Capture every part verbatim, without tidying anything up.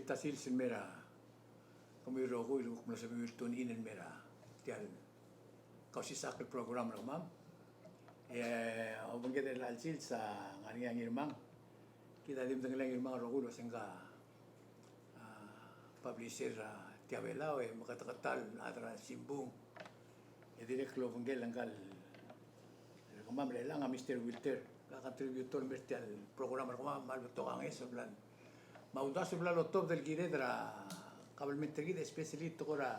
Ta sils el mei er a kemiu el rokui el kuk mlo sebechiu el tune in el mei er tia el Kausisechakl el program er kemam. E obengked er chelecha el sils a ngar er ngii a Ngirmang. Kid a di medengei a Ngirmang el rokui el uasei ngka a publisher er tia Belau e meketeketang el chad er a simbung. E dirrek el obengkel ngka el er kemam er chelechang a Mister Wilter, a contributor el mei er tia el program er kemam, me a le betok a ngeso el bla, me a uldasu el bla lotobed el kired er a kabelment er kid, especially tekoi er a,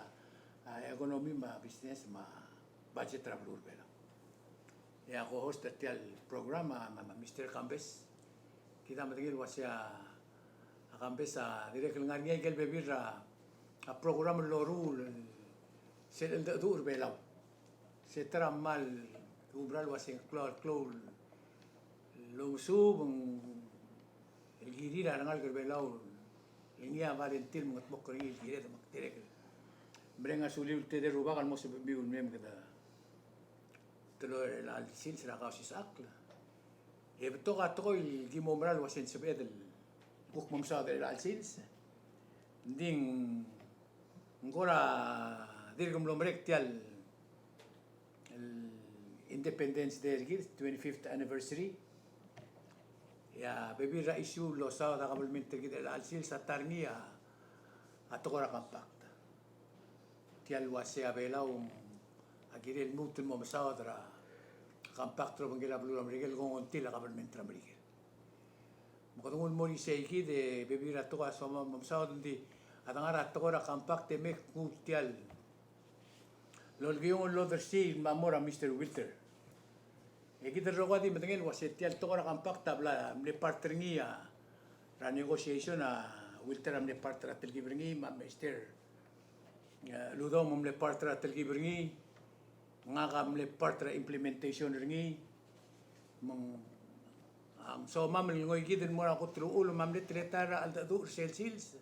a, economy me a business me a budget er a beluu er Belau. E a co-host er tia el program a, a, a Mister Kambes. Kid a medengei el uasei a, a Kambes a dirrek el ngar er ngii a ikel bebil er a, a program el loruul sel cheldecheduch er Belau. Se ta er a kmal kumerang el uasei ng klou, klou el omesuub el kirir a rengalek er Belau el ngii a volunteer el mengedmokl er ngii el kired me ak dirrek el mereng a suliu el tedei el rubak el mo sebechemiu el mei me kede teloi er chelecha el sils er a Kausisechakl. E betok a tekoi el ki mo mera el uasei ng sebeched el kuk mo mesaod er chelecha el sils. Ng di ng kora dirk mlo merek tia el el Independence Day er kid, twenty-fifth anniversary. E a bebil er a issue el losaod a kabelment er kid er chelecha el sils a ta er ngii a tekoi er a compact. Tia el uasei a Belau a kirel lmuut el mo mesaod er a compact er a obengkel a beluu er a Merikel el kongongtil a kabelment er a Merikel. Me kede nguu el mo er isei kid e bebil er a tekoi a soam el mo mesaod, ng di a dengar er a tekoi er a compact e me kuk tia el lolekiung el odersii me a mo er a Mister Wilter. E kid el rokui a di medengei el uasei tia el tekoi er a compact a bla mle part er ngii a, er a negotiation a Wilter a mle part er a telkib er ngii me a Mister, e, Ludong a mle part er a telkib er ngii. Ngak a mle part er a implementation er ngii. Me ng, a, ng somam el ngoi kid el mo er a kot el uchul me a mle teletael er a cheldecheduch er sel sils.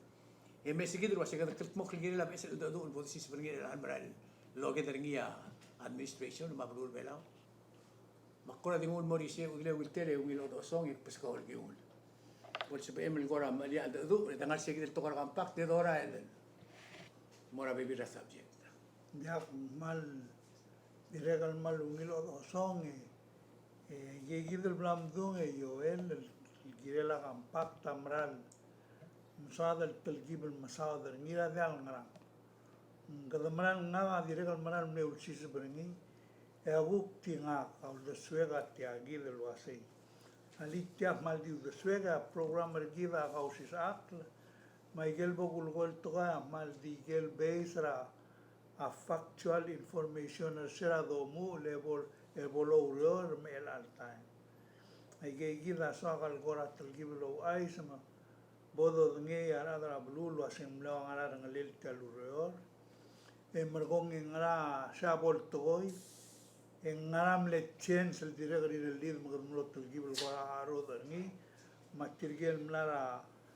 E me se kid el uasei kede kldmokl el kirel a beches el cheldecheduch el bo desiseb er ngii er a merael el oked er ngii a administration me a beluu er Belau. Me ak kora di nguu el mo er isei, Wilter, e ungil chodechosong e kbeskau el kiungel. Bo lsebechem el kora mechelii a cheldecheduch, e de ngar sei kid el tekoi er a compact e dorael el mo er a bebil er a subject. Diak, kmal dirrek el kmal ungil chodechosong e, e, ikei kid el bla mdung e Joel el kirel a compact a mera el mesaod el telkib el mesaod er ngii er a diak el ngerang. Kede mera el ngak a dirrek el mera el mle ulsiseb er ngii, e a kuk di ngak a uldesuek a tia kid el uasei. Alii, tia kmal di uldesuek a program er kid a Kausisechakl, me a ikel bo kulekoi el tekoi a kmal di ikel base er a a factual information er se er a domuchel e bo, e bo loureor me er chelecha el taem. Aikei kid a soak el kora telkib el ouchais me bo dodengei a rechad er a beluu el uasei ng mle ua ngera a rengelel tia el ureor. E merekong e ngera se a bo el tekoi, e ngera mle change el dirrek el rirellid me kede mlo telkib el kora charod er ngii, me tirke el mla er a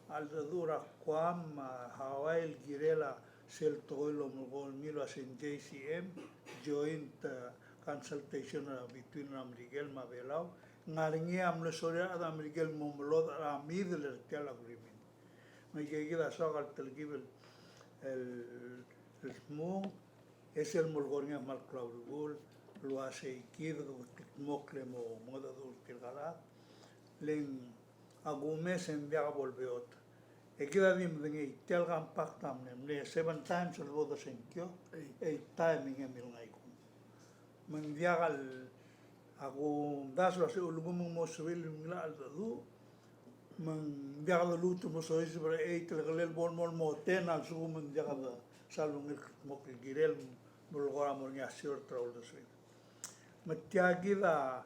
a cheldecheduch er a Guam me a Hawaii el kirel a sel tekoi el omerekong er ngii el uasei ng J C M, Joint, eh, Consultation, eh, between er a Merikel me a Belau. Ngar er ngii a mle sorir a rechad er a Merikel el mo melodech er a middle er tia el agreement. Me aikei kid a soak el telkib el, el, el dmung, e sel molekoi er ngii a kmal klaurekul el uasei kid kede kldmokl e mo mengedecheduch er tirka el chad. Le ng a kumes e ng diak bo lebeot. E kid a di medengei, tia el compact a mle, mle seven times el bo de sengkio, eight. Eight time e ngii a milengaikung. Me ng diak el, a kumdasu el uasei ulekum ng mo sebechir el ngilai a cheldecheduch, me ng diak de luut el mo soiseb er a eight el kelel bo el mo, mo ten a lsekum ng diak de sal ungil kldmokl el kirel, me lekora mo er ngii a short er a uldesuir. Me tia kid a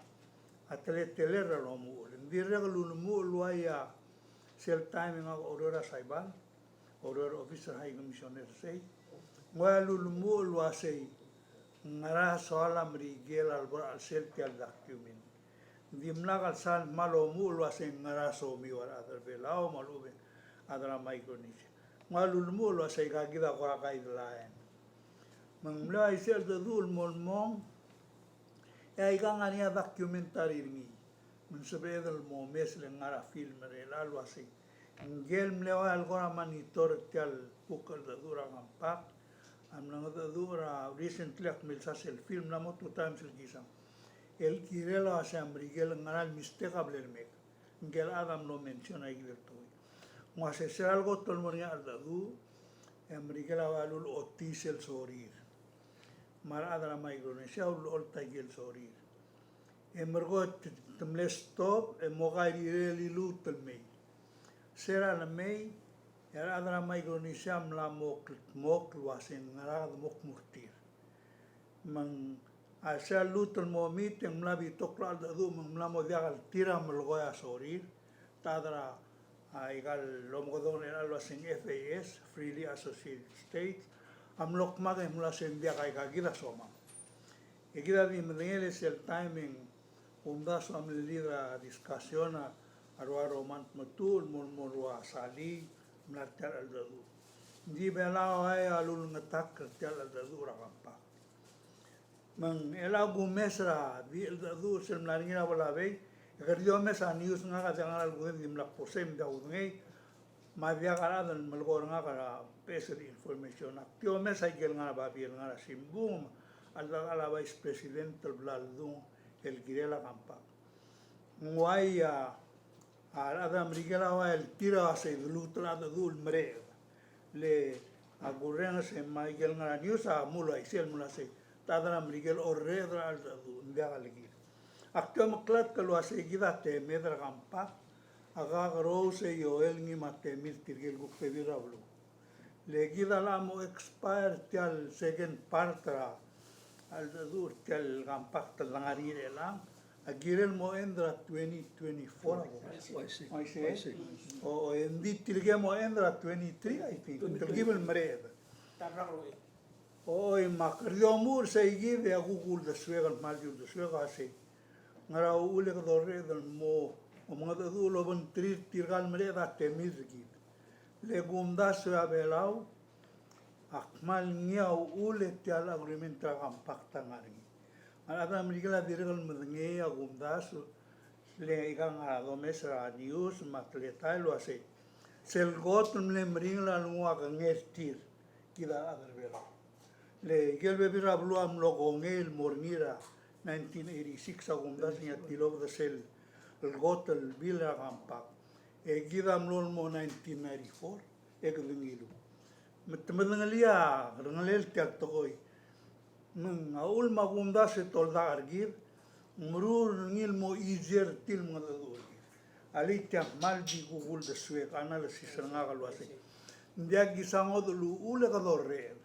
teletelel er a lomuchel. Ng dirrek el ulemuchel el uai a sel taem e ngak a oureor er a Saipan, oureor er a office er a High Commissioner er sei. Ng uai a lulemuchel el uasei ng ngera soal a Merikel a lebo er a chelsel tia el document. Ng dimlak el sal kmal omuchel el uasei ng ngera somiu a rechad er a Belau me a lechub e a rechad er a Micronesia. Ng uai a lulemuchel el uasei aika kid a kora guideline. Me ng mle uaisei a cheldecheduch el mo el mong, e aika ngar er ngii a documentary er ngii. Me ng sebeched el mo omes le ngar er a film er chelechang el uasei Ngike el mle ua el kora monitor er tia el kuk cheldecheduch er a compact a mlengedecheduch er a, recently ak milsa sel film, mla mo two times el kisang, el kirel a uase a Merikel, ngera el mistake a bla lemek. Ngike el chad a mlo mention a ikid el tekoi. Ng uase sera el kot el mo er ngii a cheldecheduch, e a Merikel a ua lulechotii sel sorir. Me a rechad er a Micronesia a ulecholt a ikel sorir. E merekong e te, te mle stop e mo kairirel el liluut el mei. Sera el mei, e a rechad er a Micronesia a mla mo kldmokl el uase ngera kede mo kmu er tir. Me ng a sel lluut el mo meet e ng mla betok el cheldecheduch me ng mla mo diak el tir a melekoi a sorir. Te chad er a, a, ikal omekedong er chelechang el uaseng F A S, Freely Associated States, a mlo kmak e mla se ng diak, aika kid a somam. E kid a di medengei el sel taem e ng kumdasu a mle lead er a discussion a rua Roman Tmetuchl el mo, mo rua Salii, mla er tia el cheldecheduch. Ng di Belau a ua a lulengetakl er tia el cheldecheduch er a compact. Me ng chelecha kumes er a di cheldecheduch sel mla er ngii er a Belau, e kede di omes a news, ngak a diak ngar er a lekudengei, dimlak bo sei me ng diak kudengei, me a diak a rechad el melekoi er ngak er a beches el information. Ak di omes a ikel ngar er a babier el ngar er a simbung, me a cheldechedechal a vice president el bla ledung el kirel a compact. Ng uai a, a rechad er a Merikel a ua el tir a uasei de lluut el cheldecheduch el mereched. Le a kurrenges e me a ikel ngar er a news a mlo uaisei el mlo uasei, te chad er a Merikel a orreched er a cheldecheduch, ng diak el kid. Ak di omeklatk el uasei kid a temed er a compact a kakerous e ioel ngii me a temir tirke el kuk bebil er a beluu. Le kid a locha mo expire tia el second part er a, a cheldecheduch er tia el compact el dengar er ngii er chelechang, a kirel mo end er a twenty twenty-four a bo. Uaisei. Uaisei. Uaisei. O, o, e ng di tirke mo end er a twenty-three, I think. Twenty-three. Telkib el mereched. Oi, me kede di omuchel er sei kid e a kuk uldesuek el kmal di uldesuek a sei, ngera uchul e kede orreched el mo omengedecheduch el obengterir tirka el mereched a temir er kid. Le kumdasu e a Belau a kmal ngii a uchul e tia el agreement er a compact a ngar er ngii. A rechad er a Merikel a dirrek el medengei a kumdasu, le ikang a domes er a news me a teletael el uasei, sel kot el mle meringel a lenguu a kengei er tir, kid a rechad er a Belau. Le ikel bebil er a beluu a mlo kongei el mo er ngii er a nineteen eighty-six a kumdasu e ng tilobed er sel kot el bill er a compact. E kid a mlo el mo nineteen ninety-four e kede ngiluu. Me te medengelii a rengelel tia el tekoi. Me ng a uchul me a kumdasu e te oldak er kid, ng meruul er ngii el mo easier er tir el mengedecheduch er kid. Alii, tia kmal di kuk uldesuek a analysis er ngak el uasei, ng diak ki sa ngodech el uchul e kede orreched.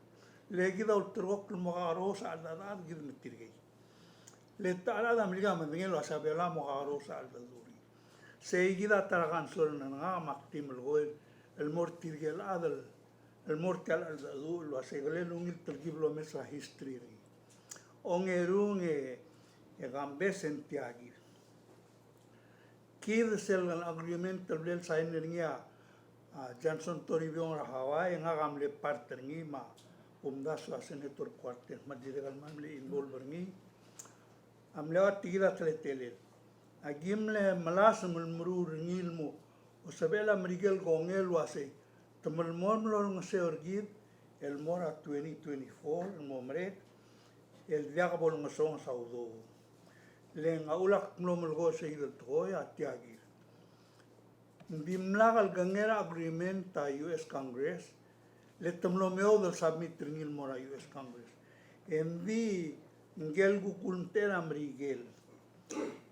Le kid a ulterekokl el mo kakerous a cheldechedechad kid me tirkei. Le ta el chad er a Merikel a medengei el uasei a Belau a mo kakerous a cheldecheduch er ngii. Sei kid a ta er a concern er ngak me ak di melekoi el mo er tirke el chad el el mo er tia el cheldecheduch el uasei kede ungil telkib el omes er a history er ngii. Ongerung e, e kambes e ng tia kid. Kid sel agreement el bla lesign er ngii a, a Johnson Toribiong er a Hawaii, e ngak a mle part er ngii me a kumdasu a Senator Kuartei me a dirrek el kmal mle involve er ngii. A mle ua tia kid a teletelel. Aki mle melasem el meruul er ngii el mo, o sebechel a Merikel el kongei el uasei, te melemolem el olengeseu er kid el mo er a twenty twenty-four el mo merek, el diak bo lengesonges a udoud. Le ng a uchul ak mlo melekoi sei kid el tekoi a tia kid. Ng dimlak el kengei er a agreement a U S Congress, le te mlo meoud el submit er ngii el mo er a U S Congress. E ng di ngike el kuk ulemtechei er a Merikel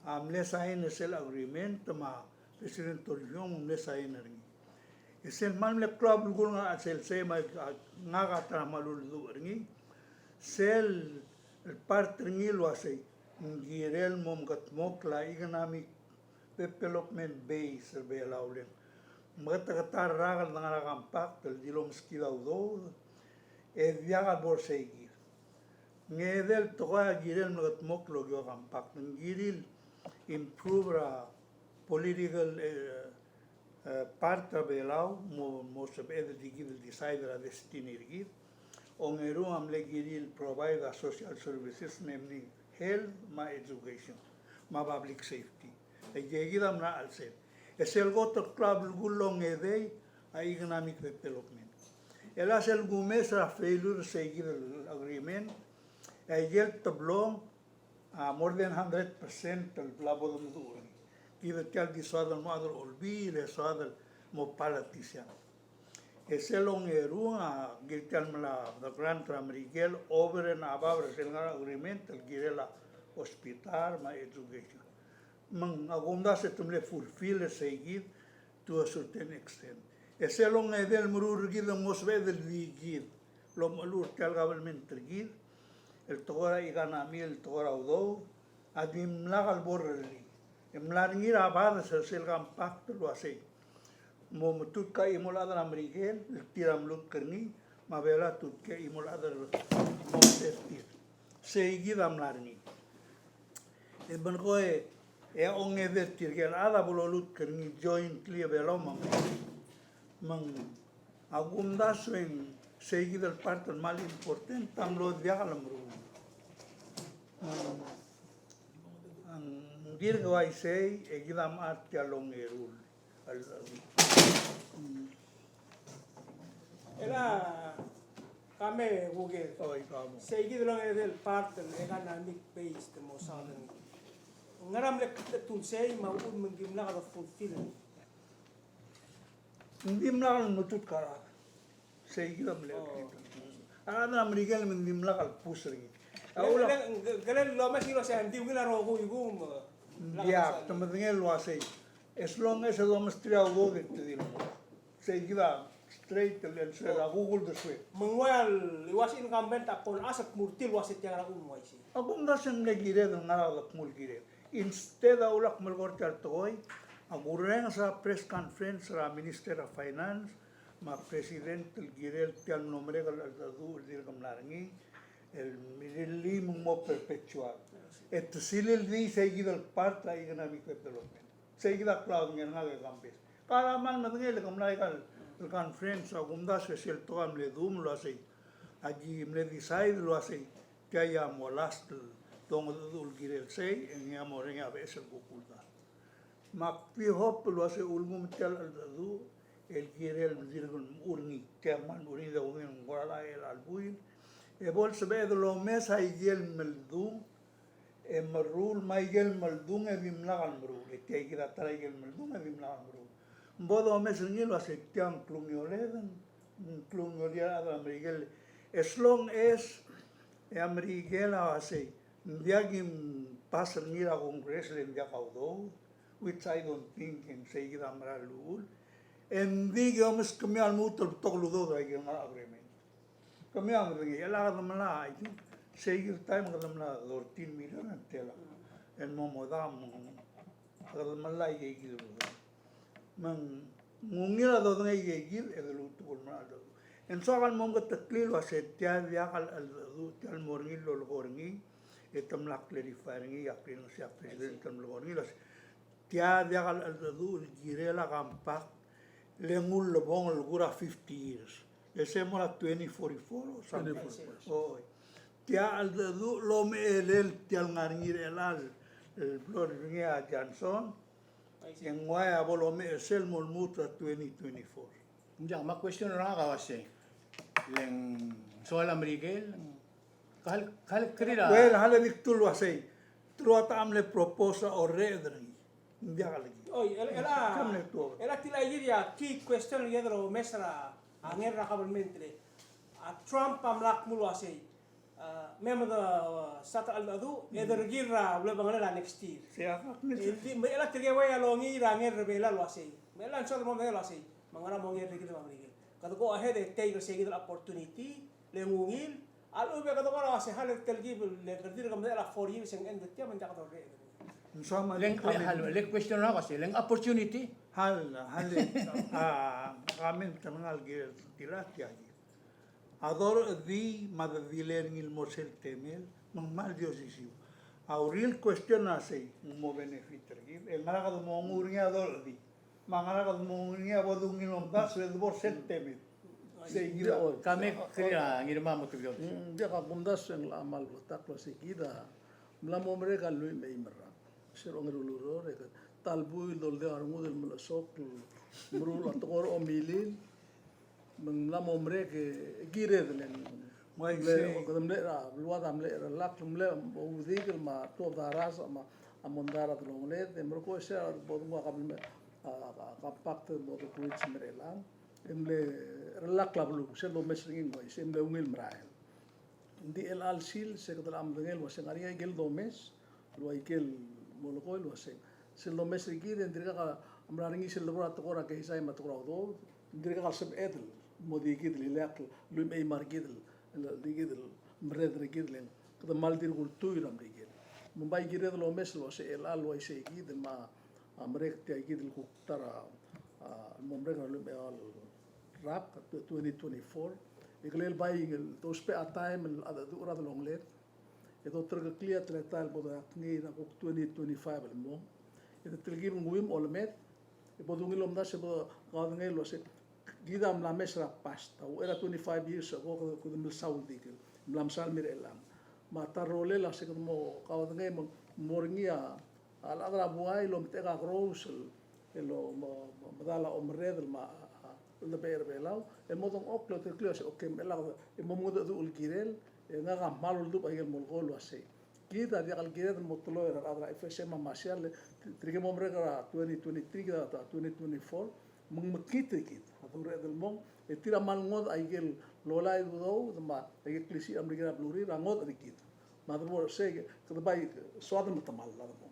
a mle sign er sel agreement me a President Toribiong a mle sign er ngii. E sel kmal mle klou a belkul el ngar er a chelsel sei me a ngak a ta er a kmal uldubech er ngii. Sel part er ngii el uasei ng kirel mo mekedmokl a economic development base er Belau, le ng meketeketang el rak el dengar er a compact el di lomeskid a udoud, e diak el bo er sei kid. Ng edei el tekoi a kirel mekedmokl el okiu a compact, ng kirir el improve er a political, eh, eh, part er a Belau, mo, mo sebeched el di kid el decide er a destiny er kid. Ongeru a mle kirir el provide a social services, namely health me a education me a public safety. E kid a mla er a chelsel. E sel kot el klou a belkul el ongedei a economic development. E a sel kumes er a failure er seikid el agreement, e a ikel teblong a more than hundred percent el bla bo domeduch er ngii. Kid tia el di soad el mo chad er a olbiil, e soad el mo politician. E sel ongeru a, kid tia el mla, the grant er a Merikel over and above er sel ngar er a agreement el kirel a hospital me a education. Me ng, a kumdasu e te mle fulfill er seikid to a certain extent. E sel ongedei el meruul er kid el mo sebeched el di kid el omecheluch er tia el government er kid, el tekoi er a economy, el tekoi er a udoud, a dimlak el bo lerellii. E mla er ngii er a bades er sel compact el uasei, mo metutk a chimo el chad er a Merikel el tir a mlutk er ngii, me a Belau a tutk a chimo el chad el mo er tir. Seikid a mla er ngii. E melekoi e a ongedei er tirke el chad a bo lolutk er ngii jointly a Belau me a Merikel. Me ng, a kumdasu e ng seikid el part el kmal important a mlo diak lemeruul. Me ng, ng dirk uaisei e kid a mechar tia el ongeru el, el, mm. Ela kame kuked. Oi, kamo. Seikid el ongedei el part el economic based mo southern. Ngera mle kuk a tung sei me a uchul me ng dimlak de fulfill. Ng dimlak el metutk a rechad. Seikid a mle, oh, kuk a rechad er a Merikel me ng dimlak el push er ngii. A ulak, kele lomes el uasei ng di ungil a rokui kung me. Ng diak, te medengei el uasei, as long as e domesterir a udoud e te di lmuut. Seikid a straight el answer er a kuk uldesuek. Me ng ua el uasei incumbent upon us el kmu er tir el uasei tiang a uchul me uaisei. A kumdasu e ng mle kired el ngar er a kuk el kired. Instead a ulak melekoi er tia el tekoi, a kurrenges er a press conference er a Minister of Finance me a President el kirel tia el mlo merek el cheldecheduch el dirk mla er ngii, el mirellii me ng mo perpetual. E te silil di seikid el part er a economic development. Seikid a klaodengei er ngak e kambes. Ka el kmal medengei el ke mla er aika el conference a kumdasu e sel tekoi a mle duum el uasei, aki mle decide el uasei, tia a mo last el dongedecheduch el kirel sei, e ngii a mo er ngii a beches el kuk uldasu. Me ak di hope el uasei ulekum tia el cheldecheduch el kirel el dirk mechur er ngii, tia kmal mechur er ngii, de ungil ng kora el chelecha el buil. E bo lsebeched el omes a ikel meldung, e meruul, me a ikel meldung e dimlak el meruul. E tia kid a ta er a ikel meldung e dimlak el meruul. Ng bo domes er ngii el uasei tia ng klungioled, ng klungioled a rechad er a Merikel. As long as e a Merikel a uasei ng diak kim pass er ngii er a Congress le ng diak a udoud, which I don't think, e ng seikid a mera el uchul. E ng di ki omes kemiu a lmuut el betok el udoud er a ikel ngar er a agreement. Kemiu a medengei, e a kede melai, I think, seikid el taem kede melai thirteen million er a tela. E ng mo modam, kede melai aike kid el udoud. Me ng ungil a dodengei aike kid, e de lmuut el melai el udoud. E ng soak el mo meketeklii el uasei tia diak el cheldecheduch, tia el mo er ngii el lolekoi er ngii, e te mla clarify er ngii, a clear er sei a President el melekoi er ngii el uasei tia diak el cheldecheduch el kirel a compact, le ng ulebongel el kuk er a fifty years. Le se mo er a twenty forty-four or something. Twenty forty-four. Oi. Tia el cheldecheduch el omecherel tia el ngar er ngii er chelecha el blo er ngii a Johnson. E ng uai a bo lomechesel el mo lmuut er a twenty twenty-four. Ng diak, me a question er ngak a uasei, le ng soal a Merikel, ka le, ka le clear a. Well, a le di kdu el uasei, te rua ta a mle propose a orreched er ngii. Ng diak a le. Oi, el, el a, el a tilai kid a key question el kede omes er a ngii er a government le. A Trump a mla kmu el uasei, a, me mei de, a, start a cheldecheduch, e de rekil er a ulebengelel a next year. Sei a fact. E di, me chelecha tirke el uai a longii er a ngii er a Belau el uasei. Me chelecha ng soad el mo medengei el uasei, me ngera mo ngii er kid me a Merikel. Kede go ahead e take er seikid el opportunity, le ng ungil, a lechub e kede kora uasei a le telkib le kede dirk medechel a four years e ng end er tia me ng diak dorreched. Ng soam a le, le, comment. Le question er ngak a uasei, le ng opportunity. Hal, hal, a, comment er ngak el kirel tia el A dorechedii me a de delay er ngii el mo er sel temel, me ng kmal di osisiu. A real question a sei, ng mo benefit er kid, e ngera kede mo nguu er ngii a dorechedii. Me a ngera kede mo nguu er ngii a bo dungil omdasu e de bo er sel temel. Sei kid a. Kame, kede a ngii me a mo tubiol. Mm, diak a kumdasu e ng locha kmal bleketakl el uasei kid a mla mo merek a lluich me a eim el rak. Sel ongeru el ureor e kede ta el buil el doldeu a rengud el melechesokl el meruul a tekoi er a omilil, me ng mla mo merek e kired el ng. Uaisei. Kede mle er a beluad a mle er a lak, mle oudikel me a tuobed a rasech me a mondai er a delongeled, e merekong e se er a bo dengua a kabelment, a, a, a compact el bo de bridge me er chelechang. E mle er a lak a beluu, sel domes er ngii ng uaisei, e mle ungil merael. Ng di chelecha el sils e kede mla medengei el uasei ng ngar er ngii a ikel domes el ua ikel molekoi el uasei sel domes er kid e ng dirkak a mla er ngii sel debo er a tekoi er a keizai me a tekoi er a udoud, ng dirkak a lsebeched el mo di kid el ileakl el lluich me a eim er kid el, el di kid el merreder er kid el, kede mal di kultuil er a Merikel. Me ng bai kired el omes el uasei chelecha el uaisei kid el me a merek tia kid el kuk ta er a, a, mo merek er a lluich me a eua el rak, twenty twenty-four. E kele el bai ng dousbech a taem el cheldecheduch er a delongeled. E doterekeklii a teletael el bo doiak ngii er a kuk twenty twenty-five el mong. E de telkib el nguu me a olemed. E bo dungil el omdasu e bo kaodengei el uasei kid a mla mes er a past. A uchei er a twenty-five years ago, kede, kede mle saul di ikel. Mla mesaul me er chelechang. Me a ta el rolel a se kede mo kaodengei me ng mo er ngii a a rechad er a buai el omtechek a kerous el, el mo, mo, medal a omerreder me a, a, cheldebechel er a Belau, el mo dengchokl el otereklii el uasei, okay, me lak, e mo mengedecheduch el kirel, e ngak a kmal oldubech a ikel molekoi el uasei kid a diak el kired el mo teloi er a rechad er a F S M me a Marshall, tirke mo merek er a twenty twenty-three, kid a twenty twenty-four, me ng mekngit er kid a dulreched el mong, e tir a kmal ngodech a ikel lolai el udoud me a ikel klisiich er a Merikel er a belurir a ngodech er kid. Me a debo er sei, kede bai soad el metemall a debo.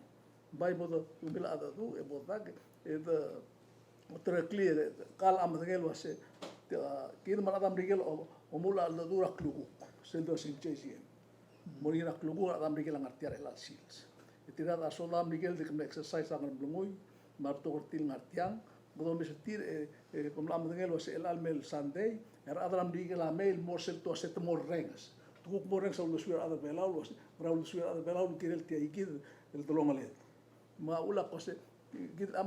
Bai bo de ungil a cheldecheduch, e bo dak, e de, otereklii, e de, kal a medengei el uasei, tia, kid me a rechad er a Merikel a, omuchel a cheldecheduch er a klukuk, sel dua sel J C M. Mo er ngii er a klukuk, a rechad er a Merikel a ngar tia er chelecha el sils. E tirka a soldau er a Merikel a dirk mle exercise a Ngeremlengui, me a rebetok er tir el ngar tiang, Kede omes er tir, e, e, kom mla medengei el uasei chelecha el mei el Sunday, e a rechad er a Merikel a mei el mo er sel tua se te mo orrenges. Te kuk mo orrenges a uldesuir a rechad er a Belau el uasei, ngera uldesuir a rechad er a Belau el kirel tia kid el delongeled. Me a uchul a ko se, kid a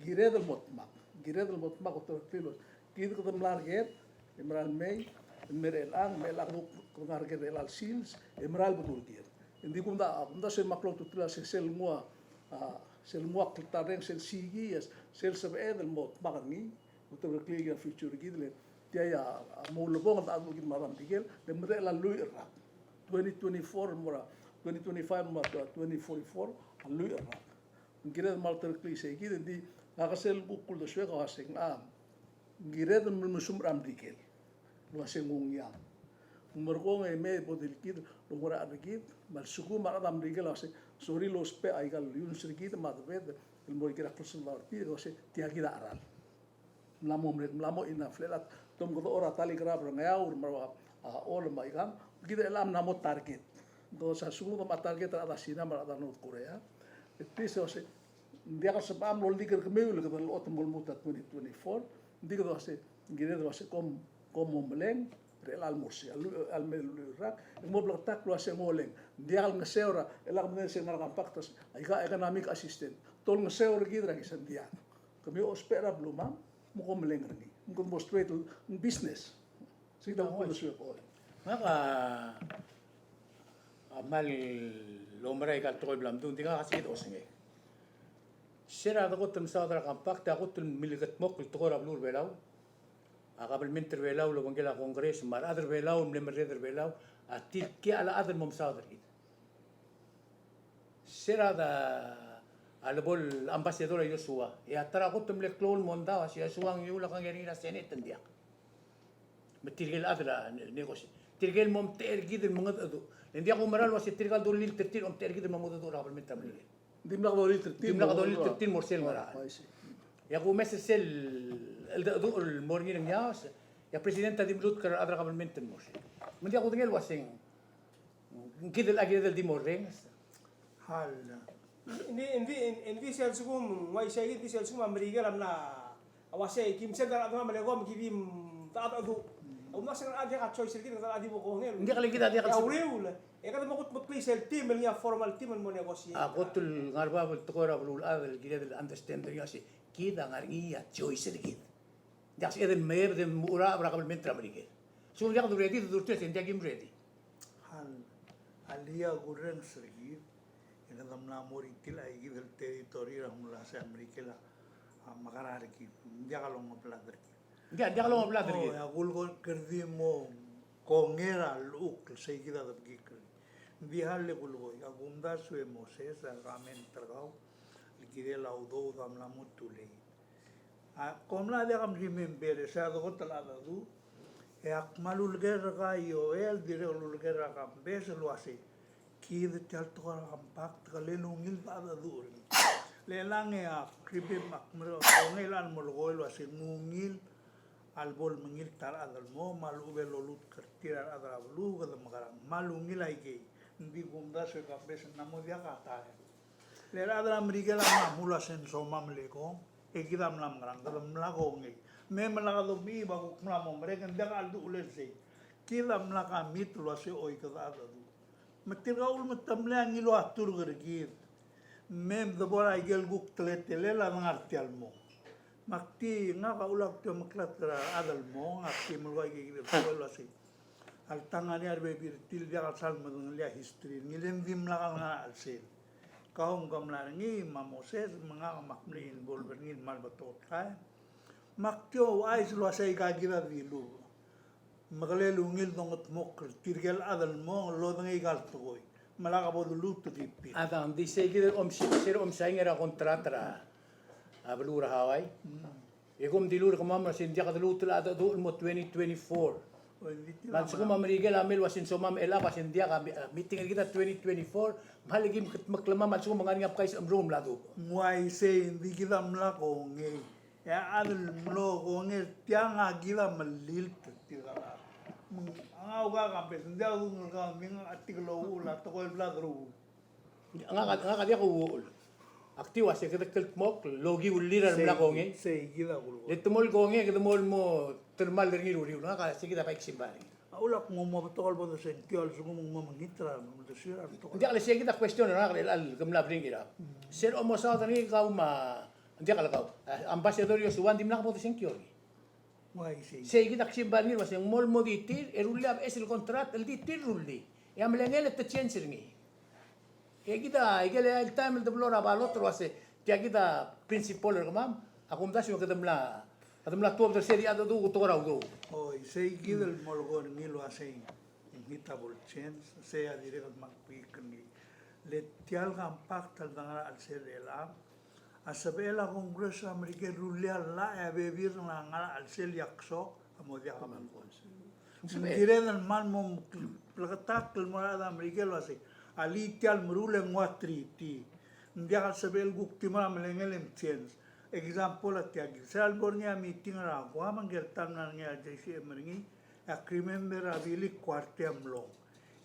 kired el mo dmak, kired el mo dmak, otereklii el uasei kid kede mla er kid, e mera el mei, e mei er chelechang, me chelechang kede ngar er kid er chelecha el sils, e mera el bedul kid. Ng di kumdasu, kumdasu e meklou a ultutelel a se sel nguu a, a, sel nguu a kltarreng, sel sikii, sel sebeched el mo dmak er ngii, otereklii a future er kid, le tia a, a mo ulebongel a cheldecheduch er kid me a rechad er a Merikel, le medechel a lluich el rak. Twenty twenty-four el mo er a, twenty twenty-five el mo er a twenty forty-four, a lluich el rak. Ng kired el mo otereklii sei kid, ng di, ngak a sel kuk uldesuek a uasei ng, a, ng kired el melemesumech er a Merikel el uasei ng ungiang. Ng merekong e mei bo di el kid el oungerachel er kid, me a lsekum a rechad er a Merikel a uasei sorir el ousbech a ikal iungs er kid me a debed el mo er kid er a klsoldau er tir, el uasei tia kid a cheral. Mla mo merek, mla mo enough, le chelecha el taem kede ua a ta el ikrab er a Ngeaur me a, a, Ollei me a ikang, kid a chelecha el mla mo target. Ng di se a lsekum kede mo target er a rechad er a Sina me a rechad er a North Korea. E tia se uasei, ng diak el sebecham el oldik er kemiu el kede lechot el mo lmuut er a twenty twenty-four, ng di kede uasei, ng kired el uasei kom, kom omeleng er chelecha el mo er sei, a lluich, a lluich el rak, e ng mo bleketakl el uasei ng oleng. Ng diak el ngeseu er a, chelecha kede medengei sel ngar er a compact, aika economic assistance. Te olengeseu er kid er a kesai, ng diak. Kemiu ousbech er a belumam, me kom meleng er ngii. Me kede mo straight el business. Sei kid a kuk uldesuek. Ngak a, a kmal oumera ikal tekoi el bla mdu, ng di ngak a sei kid a osengek. Se er a dekot el mesaod er a compact, a kot el milkedmokl el tekoi er a beluu er a Belau. A kabelment er a Belau el obengkel a Congress, me a rechad er a Belau el mle merreder er a Belau, a tirke a chad el mo mesaod er kid. Se er a da, a lebo el ambassador a Joshua, e a ta er a kot el mle klou el mondai a uasei a Joshua a ngiul a kengei er ngii er a Senate, ng diak. Me tirke el chad el negotiate. Tirke el mo omtechei er kid el mengedecheduch. Le ng diak kumerang el uasei tirke el dolilt er tir el omtechei er kid el mo mengedecheduch er a kabelment er a Merikel. Dimlak dolilt er tir. Dimlak dolilt er tir el mo er sel ngerang. Oh, I see. E a kumes er sel cheldecheduch el mo er ngii er a Ngeaur, e a president a di melutk er a rechad er a kabelment el mo er sei. Me ng diak kudengei el uasei ng kid el, a kired el di mo orrenges. Hal. Ng di, ng di, ng di sel lsekum, ng uaisei kid, ng di sel lsekum a Merikel a mla, a uasei, kim send a rechad me a mle kom, ki di mchedecheduch. Ng uaisei a diak a choice er kid, ng diak a di bo kongei. Ng diak le kid a diak a uriul. E kede mo kutmeklii sel team el ngii a formal team el mo negotiate. A kot el ngar er bab el tekoi er a beluulechad el kired el understand er ngii a uasei kid a ngar er ngii a choice er kid. Ng diak sebeched el mei e de mo er a kabelment er a Merikel. Lsekum ng diak de ready, de dulterekokl, ng diak kim ready. Hal, a lak kurrenges er kid, e kede mla mo er tia kid el territory er a mla se a Merikel a, a, mekerang er kid. Ng diak longeblad er kid. Ng diak, ng diak longeblad er kid. O, e a kulekoi, kede di mo kongei er a llechukl, sei kid a debekikl er kid. Ng di a le kulekoi, a kumdasu e Moses, a comment er kau, el kirel a udoud a mla mo too late. A, kom mla diak a remember, e se a dekot el cheldecheduch, e ak kmal uleker er kau Joel, dirrek el uleker er a Kambes el uasei, kid tia el tekoi er a compact, kele ungil el cheldecheduch er ngii. Le chelechang e ak remember, ak mer-, kongei el mo lekoi el uasei ng ungil a lebo lemengilt a rechad el mo, me a lechub e lolutk er tir a rechad er a beluu, kede mekerang, kmal ungil aikei, ng di kumdasu e Kambes, ng mla mo diak a taem. Le rechad er a Merikel a mla mle uase ng somam el ekong, e kid a mla mekerang, kede mla kongei. Me mla kede omechib a kuk mla mo merek, ng diak a cheldecheduch el sei. Kid a mla commit el uase choi kede cheldecheduch. Me tirka el ulemetemle a ngiluu a turk er kid. Me mdebo er a ikel kuk teletelel a dengar tia el mong. Me ak di ngak a ulak di omeklatk er a rechad el mong, ak di melekoi aike kid el tekoi el uasei, alta ngar er ngii a rebebil er tir el diak el sal medengelii a history er ngii, le ng dimlak el ngar er a chelsel. Kau me ke mla er ngii, me a Moses, me ngak me ak mle involve er ngii el kmal betok el taem. Me ak di ouchais el uasei aika kid a dilubech. Me kele ungil el dongedmokl er tirke el chad el mong el lodengei aika el tekoi. Me lak bo deluut e di pay. A dang, di sei kid el om si-, se er a om sain er a contract er a, a beluu er a Hawaii. Mm. E kom dilu er kemam el uasei ng diak deluut el cheldecheduch el mo twenty twenty-four. Oi, ng di tir. Me a lsekum a Merikel a mle uasei ng somam el chad el uasei ng diak a mi-, a meeting er kid a twenty twenty-four, me a le kim kldmokl er kemam a lsekum ng ngar er ngii a bkais el mrung mla dubech. Ng uaisei, ng di kid a mla kongei. E a chad el mlo kongei er tiang a kid a melilt er tirka el chad. Me ng, a ngak a Kambes, ng diak dungel kau, ng di ngak a tirke el uchul a tekoi el bla deruul. Ngak a, ngak a diak kuuchul. Ak di uasei kede kldmokl el okiu el leader el mla kongei. Sei, sei kid a kulekoi. Le te mo el kongei, kede mo el mo termal er ngii er uriul. Ngak a sei kid a bai ksimbai. A ulak mo, mo betok el bo dosengkio a lsekum ng mo mengit er a, mo dosengkio er a betok. Ng diak le sei kid a question er ngak el, el, ke mla bring it up. Mm. Se er a omesaod er ngii kau me a, ng diak le kau. A, Ambassador Joshua, ng dimlak bo dosengkio er ngii. Uaisei. Sei kid a ksimbai er ngii el uasei ng mo el mo di tir, e rullii a beches el contract el di tir el rullii. E a melengel e te change er ngii. E kid a, ikel el taem el deblo er a ballot el uasei, tia kid a principle er kemam, a kumdasu e kede mla, kede mla tuobed er se di a dedu, tekoi er a udoud. Oi, sei kid el mo lekoi er ngii el uasei, ng mengit a bo el change, sei a dirrek el kmal kbik er ngii. Le tia el compact el dengar er a chelsel el chelechang, a sebechel a Congress er a Merikel el rullii a llach e a bebil er ngii a ngar er a chelsel e a ksok a mo diak a mengkos. Ng kired el kmal mo bleketakl el mo er a rechad er a Merikel el uasei, alii tia el meruul e ng ua treaty. Ng diak el sebechel kuk di mo er a melengel e mchange. Example a tia kid. Se er a lebo er ngii a meeting er a Guam, ngike el ta el mla er ngii a JCM er ngii, e ak remember a Billy Kuartei a mlong.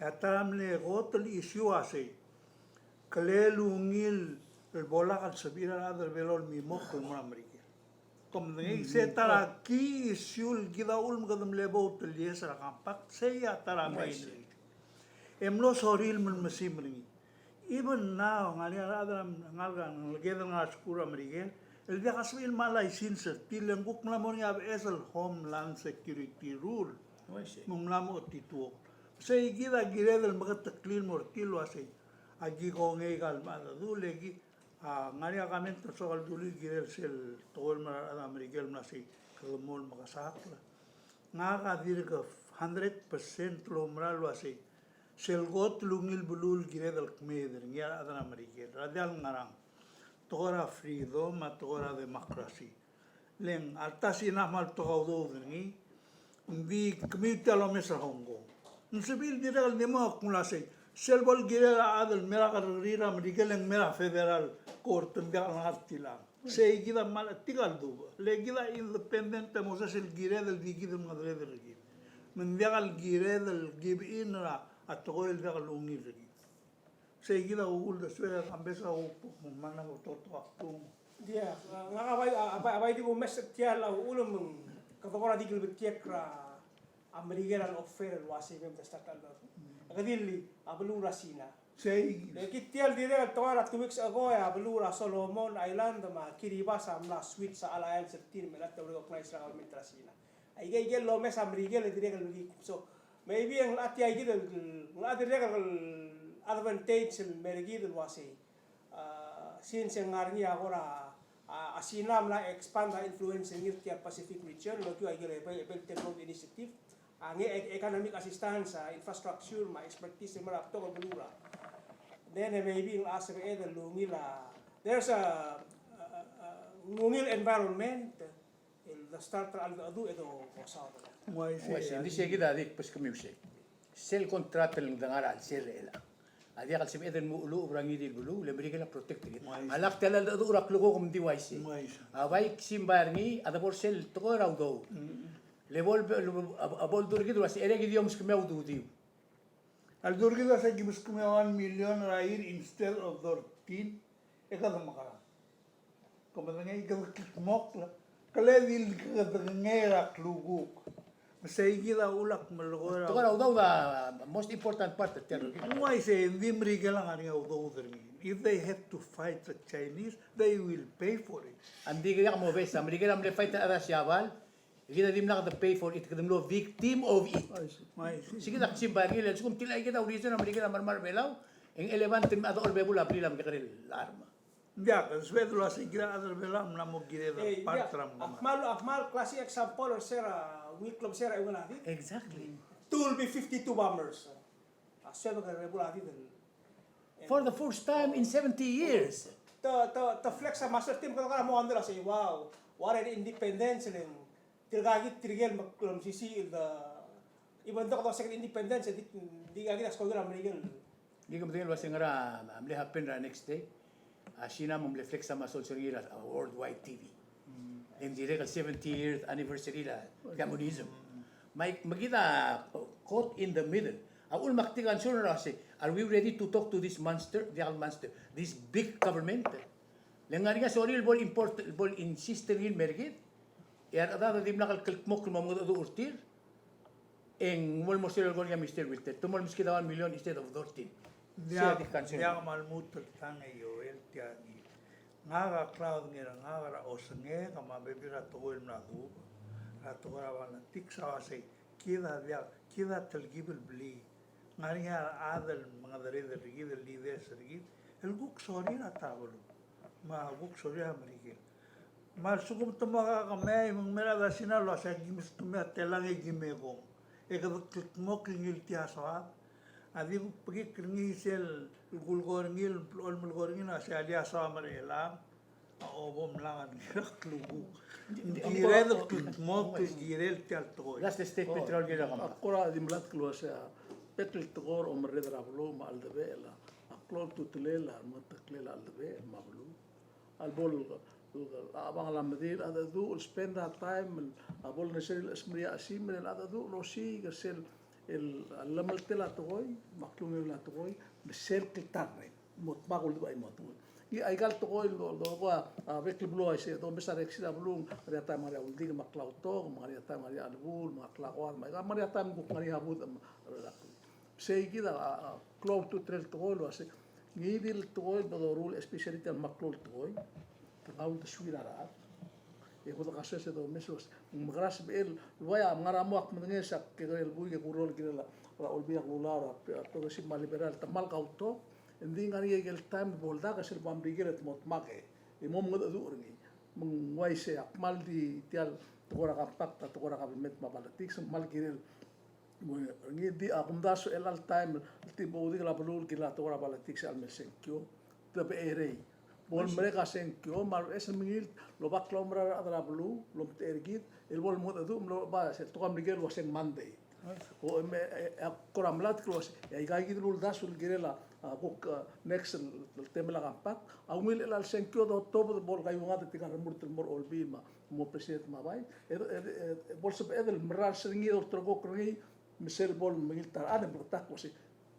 E a ta er a mle kot el issue a sei, kele ungil el bo lak el sebechir a rechad er a Belau el mimokl el mo er a Merikel. Kom medengei, se ta er a key issue el kid a uchul me kede mle vote el yes er a compact, sei a ta er a main issue. E mlo sorir el mle mesim er ngii. Even now, ngar er ngii a rechad er a ngalek, ngeleked el ngar er a skuul er a Merikel, el diak a sebechir el mo license er tir, le ng kuk mla mo er ngii a beches el Homeland Security rule. Me ng mla mo chetituokl. Sei kid a kired el meketeklii el mo er tir el uasei, aki kongei aika el mengedecheduch, le ki, a, ngar er ngii a comment el soak el dulii el kirel sel tekoi el mo er a rechad er a Merikel el mla sei, kede mo el mekesakl. Ngak a dirk hundred percent el oumera el uasei, sel kot el ungil beluu el kired el kmeed er ngii a rechad er a Merikel er a diak el ngerang. Tekoi er a freedom, a tekoi er a democracy. Le ng alta Sina a kmal betok a udoud er ngii, ng di kemiu tia el omes er a Hong Kong. Ng sebechir el dirrek el di mo kmo uasei, sel bo el kirel a chad el mei er a kerrekeriil er a Merikel e ng mei er a federal court, ng diak el ngar tiang. Sei kid a kmal chetik a ledubech. Le kid a independent e mo sel kired el di kid el mengedereder er kid. Me ng diak el kired el give in er a tekoi el diak el ungil er kid. Sei kid a kuk uldesuek, e Kambes a kuk, kuk mo mla mo totok a kdung. Diak, a, ngak a bai, a, a bai, a bai di kumes er tia el uchul me ng kede kora di klebetiek er a Merikel a offer el uasei me te start a, a kedilii a beluu er a Sina. Sei kid. E kid tia el dirrek el tekoi er a two weeks ago, e a beluu er a Solomon Island me a Kiribati a mla switch a alliance er tir me a te recognize er a government er a Sina. Aike, aike el lomes a Merikel e dirrek el mekik. So, maybe e ng locha tia kid el, ng locha dirrek el advantage el mer kid el uasei, a, since e ng ngar er ngii a kora Sina a mla expand a influence er ngii er tia el Pacific region, el okiu a ikel Belt, Belt and Road Initiative, a ngii a economic assistance, a infrastructure, me a expertise, me a betok el beluu er a. Then, eh, maybe ng sebeched el ungil a, there's a, a, a, a, ungil environment, el de start er a cheldecheduch e do, do saod. Ng uaisei, ng di sei kid a di kbeskemiu sei. Sel contract el ngar er a chelsel er chelechang a diak el sebeched el mo lmuut er a ngii di el beluu, le Merikel a protect er kid. Ng uaisei. A lak tia el cheldecheduch er a klukuk me ng di uaisei. Ng uaisei. A bai ksimbai er ngii a debo er sel tekoi er a udoud. Mm. Le bo el, a, a bo el dul er kid el uasei, e le kid di omeskemiu a ududiu. A ldu er kid el uasei ki meskemiu a one million er a year instead of thirteen, e kede mekerang. Ke medengei, kede kldmokl, ke le di kede kengei er a klukuk. Me sei kid a uchul ak melekoi er a. Tekoi er a udoud a most important part er tia el. Ng uaisei, ng di Merikel a ngar er ngii a udoud er ngii. If they have to fight the Chinese, they will pay for it. Ng di kid a mo bes, a Merikel a mle fight er a Siabal, e kid a dimlak de pay for it, kede mlo victim of it. I see. I see. Sei kid a ksimbai er ngii, le lsekum tia kid a reason a Merikel a mla er a Belau, e ng relevant el me a dechor er a bebul a blil a mekekerei el arm. Ng diak, ng sebeched el uasei kid a chad er a Belau a mla mo kired el part er a. Ak kmal, ak kmal classic example er se er a ungil klebesei er a eungel a did. Exactly. Two B fifty-two bombers. A suebek er a bebul a did el. For the first time in seventy years. Te, te, te flex a muscle team, kede kora mo wonder a sei, wow, what an independence, le ng tirka kid tirke el meklou mesisiich el de, even though kede second independence, di, di tirka kid a skoki er a Merikel. Di ke medengei el uasei ngera a mle happen er a next day. A Sina a mle flex a muscle er ngii er a worldwide T V. Mm. E ng dirrek el seventy year anniversary er a communism. Mm. Me, me kid a caught in the middle. A uchul me ak di concern er a uasei, are we ready to talk to this monster, the old monster, this big government? Le ng ngar er ngii a sorir el bo el import, el bo el insist er ngii el mer kid. E a rechedad a dimlak el kldmokl el mo mengedecheduch er tir. E ng mo el mo sel el kora Mister Wilter, te mo el meskid a one million instead of thirteen. Sei a di concern. Ng diak, ng diak me a lmuut el tang e Joel tia ngii. Ngak a klaodengei er ngak er a osengek me a bebil er a tekoi el mla duubech er a tekoi er a politics a uasei, kid a diak, kid a telkib el blii. Ng ngar er ngii a rechad el mengedereder er kid, el leaders er kid, el kuk sorir a ta el beluu me a kuk sorir a Merikel. Me a lsekum te mo kemei, me ng mera el chad er a Sina el uasei aki meskemiu a telang e ki mekong. E kede kldmokl el ngii el tia soad. A di kuk bekikl er ngii sel kulekoi er ngii, el blechoel melekoi er ngii, el uasei a lia soam er chelechang a bo mla ngar er ngii er a klukuk. Ng kired el kldmokl el kirel tia el tekoi. Last statement er a Olbiil er a Kemanget. Ak kora di melatk el uasei a bek el tekoi er a omerreder er a beluu me a cheldebechel a klou a ultutelel a remengeteklel a cheldebechel me a beluu. A lebo el, a bang el mla medil a cheldecheduch el spend a taem el bo el necessary el chesimer a chesimer el cheldecheduch el osiik er sel el llemeltel a tekoi me a klungiolel a tekoi me sel kltarreng. Mo dmak a uldibech a chimo a tekoi. Ngii aika el tekoi el do, do, a bek el beluu a isei, domes a rekesir a beluu, ngar er ngii a taem ngar er ngii a uldik me a klautok, me ngar er ngii a taem ngar er ngii a chelebul me a klakoad, me aika me ngar er ngii a taem kuk ngar er ngii a budech me a Sei kid a, a, a klou a ultutelel el tekoi el uasei, ngii di el tekoi el bo doruul, especially tia el meklou el tekoi, te ngar er a uldesuir a rechad. E kede kasoes e domes el uasei, ng mekera sebechel el ua ia, ng ngar er a mo ak medengei se ak kekerei el buik e kurrol el kirel a, a Olbiil er a Kelulau er a, a progressive me a liberal, te kmal kautok, e ng di ngar er ngii a ikel taem el bo ldak e sel bo er a Merikel e te mo dmak e mo mengedecheduch er ngii. Me ng uaisei, ak kmal di tia el tekoi er a compact, a tekoi er a government me a politics, ng kmal kirel Mo, ngii di a kumdasu el chelecha el taem el di bo oudik a beluu el kirel a tekoi er a politics el mei el sengkio. Te becherei. Bo lemerek a sengkio, me a lbeches el mengilt el oba klaumerang er a rechad er a beluu el omtechei er kid, el bo lemengedecheduch me loba sel tekoi er a Merikel el uaseng Monday. O, e me, e, e, ak kora melatk el uasei, e aika kid el uldasu el kirel a, a, kuk, a, next el, el temel a compact, a ungil el chelecha el sengkio, dotobed el bo lekaiuengad er tirka el remurt el mo er a Olbiil me a mo president me a bai, e, e, e, e bo lsebeched el merrars er ngii e ulterekokl er ngii, me sel bo lemengilt a rechad e mleketakl el uasei,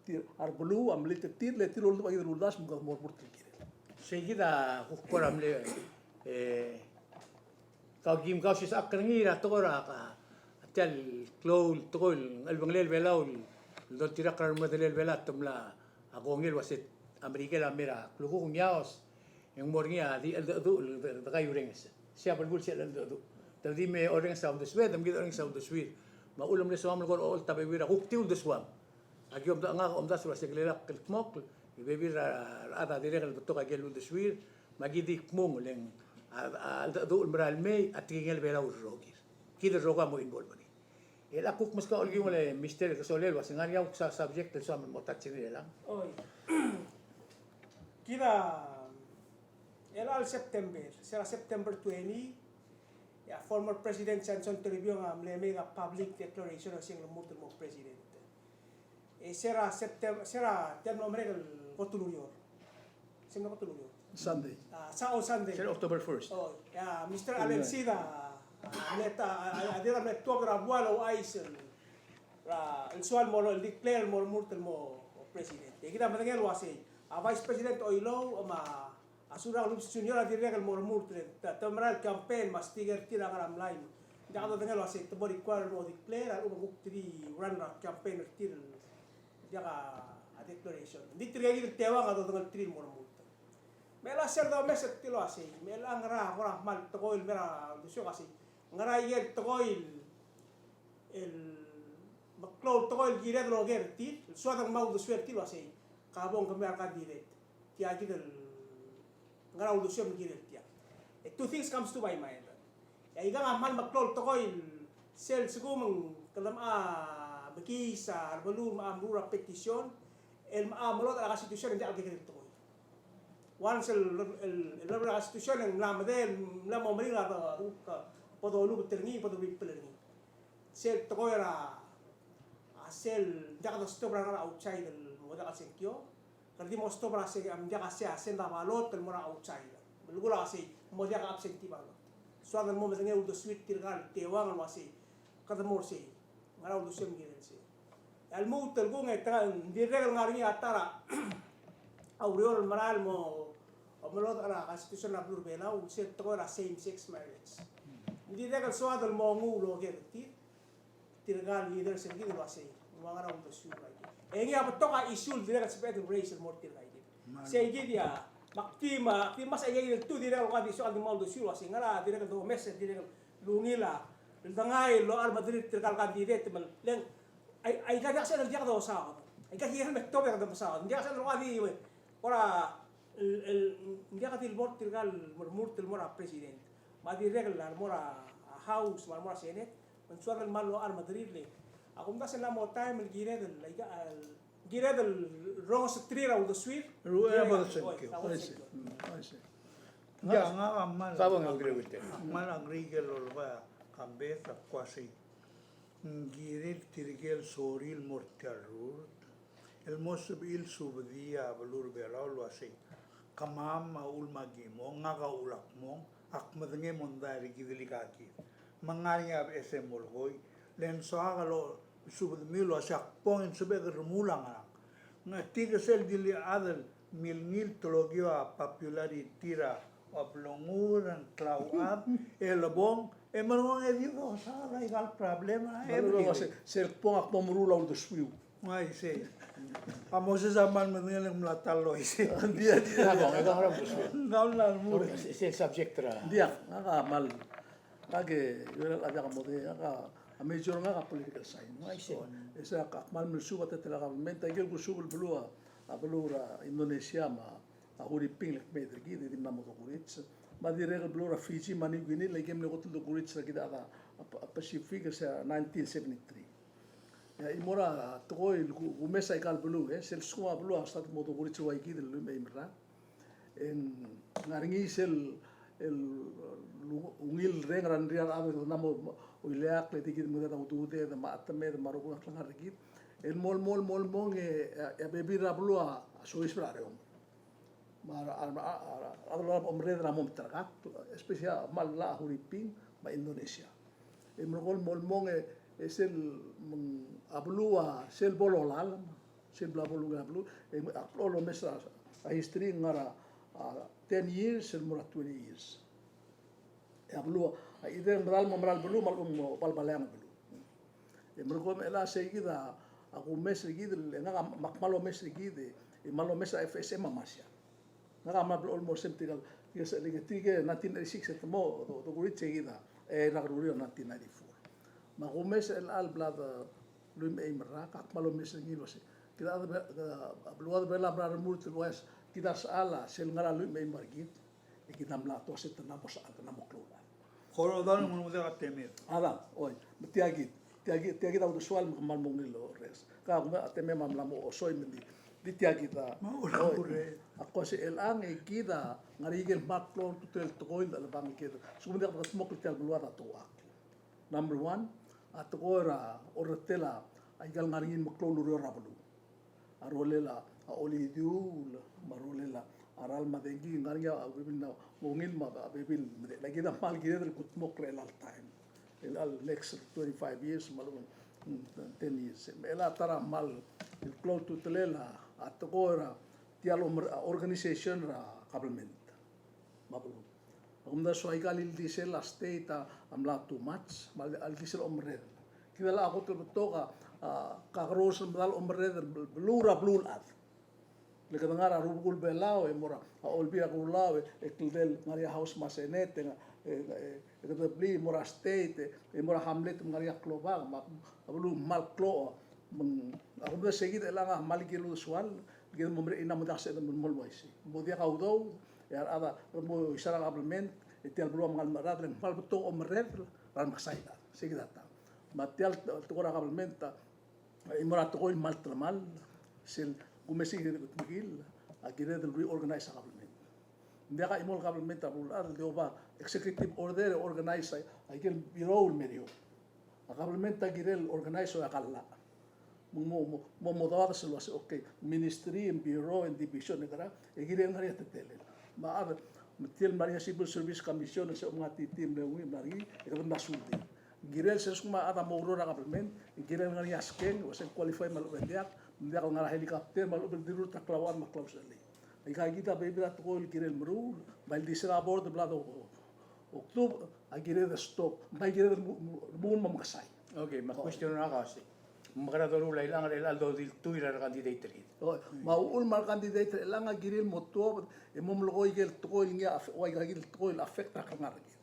tir a rebeluu a melilt er tir, le tir a oldubech a kid el uldasu me kede mo er a burt el kirel. Sei kid a kuk kora mle, e, kau kim kau sisechakl er ngii er a tekoi er a, a, tia el klou el tekoi el ngelbengelel Belau el doltirakl er a remedelel Belau, te mla a kongei el uasei a Merikel a mei er a klukuk, ng iaos, e ng mo er ngii a di cheldecheduch el de, de kaiurenges. Sei a belkul sel cheldecheduch. Te di me orrenges a uldesued, me kid orrenges a uldesuir. Me a uchul me le soam el kora ocholt a bebil er a kuk di uldesuam. Aki omda, ngak a omdasu el uasei ng kirel a kldmokl, e bebil er a rechad a dirrek el betok a ikel uldesuir, me aki di kmung, le ng a, a, a, a, el merael mei, a tekingel Belau el rokir. Kid el rokui a mo involve er ngii. El a kuk meskau el kiung el Mister Kesolel el uase ng ngar er ngii a kuk sa-, subject el soam el mo touch er ngii el chelechang. Oi. Kid a, el chelecha el September, se er a September twenty, e a former President Johnson Toribiong a mle make a public declaration el uase ng lmuut el mo president. E se er a September, se er a tia el mlo merek el kot el ureor. Se el mlo kot el ureor. Sunday. A, sa-, o Sunday. Se er a October first. O, e a Mister Allen Seid a, a, mle ta-, a, a, a, a, mle tuobed er a buai el ouchais el, er a, el soal el mo, el declare el mo remurt el mo president. E kid a medengei el uasei a Vice President Oilouch me a A Surangel Whipps Junior a dirrek el mo remurt er ngii, te, te mera el campaign me a sticker er tir a ngar er a mlai. Ng diak dodengei el uasei te bo require el mo declare, a lechub e ng kuk di run er a campaign er tir el diak a, a declaration. Ng di tirke kid el teuang a dodengei el tir el mo remurt. Me a sel domes er tir el uasei, me a ngera, kora kmal tekoi el mera, uldesuek el uasei, ngera ikel tekoi el el meklou el tekoi el kired el oker er tir, el soad el ngmai a uldesuel er tir el uasei, ka bo ng kemiu a re candidate. Tia kid el ngera uldesuem el kirel tia. E two things comes to my mind. E aikang a kmal meklou el tekoi el sel sekum ng kede mla mekiis a rebeluu el mla meruul a petition, el mla melodech er a constitution e ng diak el kekerei el tekoi. Once el, el, el, el constitution e ng mla medei, mla mo meringel a, a, a, bo dolubet er ngii, bo dobibel er ngii. Sel tekoi er a, a sel, diak de stop er a ngar er a outside el mo diak el sengkio. Kede di mo stop er a se, a diak a se, a send a ballot el mo er a outside. Belkul a sei, mo diak a absentee ballot. Soad el mo medengei a uldesuir tirka el teuang el uasei, kede mo er sei. Ngera uldesuem el kirel sei. A lmuut el kung e te, ng dirrek el ngar er ngii a ta er a ureor el merael el mo, mo melodech er a constitution er a beluu er a Belau, sel tekoi er a same sex marriage. Ng dirrek el soad el mo nguu el oker er tir, tirka el leaders er kid el uasei, ng ua ngera uldesuir er kid. E ngii a betok a issue el dirrek el sebeched el raise el mo er tirka kid. Sei kid a, me ak di, me ak di mes a ika kid el two dirrek el kuk di soak el di mo uldesuir el uasei, ngera dirrek el domes, dirrek el ungil a, el dengai el locha remederir tirka el candidate me le ng, ai, aika diak sel diak dosaod. Aika kid el me tobed e kede mesaod. Ng diak sel locha di, kora, el, el, ng diak di le bo er tirka el remurt el mo er a president. Me a dirrek el mo er a, a House, me a mo er a Senate, me ng soad el kmal locha remederir le. A kumdasu el mla mo taem el kired el, aika, el, kired el rongeseterir a uldesuir. Ru-, e, a bo de sengkio. Oi, a bo de sengkio. Mm, I see. Ngak, ngak a kmal, kmal agree el oleba Kambeth a kuk uasei. Ng kirel tirke el sorir el mo er tia el rurt el mo sebechir el subedii a beluu er a Belau el uasei, kemam a uchul me aki mong, ngak a uchul ak mong, ak medengei e mondai er kid el ika kid. Me ng ngar er ngii a beches e molekoi, le ng soak el subedemiu el uasei ak bong e ng sebechek el remuul a ngerang. Ng tirke sel di le chad el milngil el telokio a popularity er a oblongur, ng klauchad, e lebong, e merekong e di dosaod a ika el problem, e merekong. Sel, sel bong ak bo meruul a uldesuiu. Ai, sei. A Moses a kmal medengei el mla ta el uaisei. Ng di, ng di. Ng di a bong, e kang er a uldesuiu. Ng kau el mla lmuut. Sel, sel subject er a. Ng di a, ngak a kmal, ngak e, io, a diak a modengei, ngak a, a major er ngak a political science. Ai, sei. E sei a kmal mle suub a teletelel a government, a ikel kusuub el beluu a, a beluu er a Indonesia me a a Huriping el kmeed er kid e di mla mo dokurits. Me a dirrek el beluu er a Fiji me a New Guinea, le ikel mle kot el dokurits er kid a, a, a Pacific er se er a nineteen seventy-three. E a chimo er a tekoi el ku-, kumes a ika el beluu, e, sel lsekum a beluu a start mo dokurits er a ua kid el lluich me a eim el rak. E ng ngar er ngii sel, el, ungil reng er a rengrir a rechad el kede mo, mo, oileakl, e di kid me kede a ududed, me a chetemed, me a rokui el klengar er kid. El mo, mo, mo, mo, e, e a bebil er a beluu a soiseb er a chereomel. Me a, a, a, a, a, a, a, omerreder a mo meterkakl, especially a kmal llach a Huriping me a Indonesia. E merekong el mo, mo, e, e sel, me ng, a beluu a, sel bo lolalem, sel bla bo lungil a beluu, e a, a, omes a, a history ng ngar er a, a, ten years, el mo er a twenty years. E a beluu, a, either ng medal mo mera el beluu, me a lechub e ng mo balbaleang el beluu. E merekong e le sei kid a, a kumes er kid, e ngak a, me ak kmal omes er kid, e kmal omes er a F S M me a Marshall. Ngak a mla blechoel mo er sei tirka, tirka, tirka nineteen eighty-six e te mo, do, dokurits e kid a, e, er a keruriul er a nineteen ninety-four. Me a kumes er chelecha el bla de lluich me a eim el rak, ak kmal omes er ngii el uasei, kid a chad er a Be-, a, a beluu er a Belau a mla remurt el uaisei, kid a sechal a sel ngar er a lluich me a eim er kid. E kid a mla tuobed e te mla mo sechal, te mla mo klou el chad. Kora dang mo mudek a temem. A dang, oi, me tia kid, tia kid, tia kid a uldesuel me kmal mo ungil el orrenges. Ka kmo a temem a mla mo osoi me ng di, di tia kid a. Me a ua, oi, a kuk se el ang e kid a ngar er ngii a kmal klou a ultutelel tekoi el chelebangel kid. Sekum ng diak kudmokl, tia el beluad a tuobed. Number one, a tekoi er a orretel a ikal ngar er ngii el meklou el ureor er a beluu. A rolel a olidiuul, me a rolel a ralm me a dengki, ngar er ngii a bebil el ungil me a bebil el medechel. Kid a kmal kired el kudmokl er chelecha el taem, el chelecha el next twenty-five years, me a lechub, mm, ten years. Me chelecha a ta er a kmal klou a ultutelel a tekoi er tia el omer-, organization er a government me a beluu. A kumdasu e aika el ildisel a state a mla too much, me a ildisel a omerreder. Kid a locha kot el betok a, a, kakerous el medal a omerreder er a beluu er a beluulechad. Le kede ngar er a rubekul Belau, e mo er a Olbiil er a Kelulau, e kldei el ngar er ngii a House me a Senate, e, e, e kede blil e mo er a state, e mo er a hamlet me ng ngar er ngii a klobak, me a beluu a kmal klou. Me ng, a kumdasu e kid el ngar er ngii a kmal kired el uldesuel, kid a mo merek e ng mo diak a sebeched el mo uaisei. Mo diak a udoud, e a rechad a mo oisar a government, e tia el beluu a mla mechar, le ng kmal betok a omerreder er a remeksai el chad. Sei kid a ta. Me tia el tekoi er a government a, e mo er a tekoi el kmal telemall, sel kumes er ngii e kede kudmeklii, a kired el reorganize a government. Ng diak a chimo el government er a beluulechad el di oba executive order e organize a, a ikel bureau el mo er eou. A government a kirel organize a llach. Me ng mo, mo, mo, mo doadas el uase, okay, ministry, e ng bureau, e ng division, e kora, e kirel ngar er ngii a teletelel. Me a, me tia el ngar er ngii a Civil Service Commission, e se omengatitii el mle ungil, ngar er ngii, e kede mla suldii. Kirel se lsekum a chad a mo oureor er a government, kirel ngar er ngii a skeng, el uase ng qualify me a lechub e ng diak, ng diak el ngar er a helicopter, me a lechub e ng dirrek el klauchad me a klausechelei. Aika kid a bebil er a tekoi el kirel meruul, me a ildisel a board el bla do, okdubech, a kirel el stop, me a kirel el mo, mo, mo, mo mekesai. Okay, me a question er ngak a uase, mekerang a doruul a ilang er chelecha el dodiltuil er a candidate er kid. O, me a uchul me a candidate er chelechang a kirel mo tuobed, e mo melekoi aike el tekoi el ngii a, ua aika kid el tekoi el affect er a klengar er kid.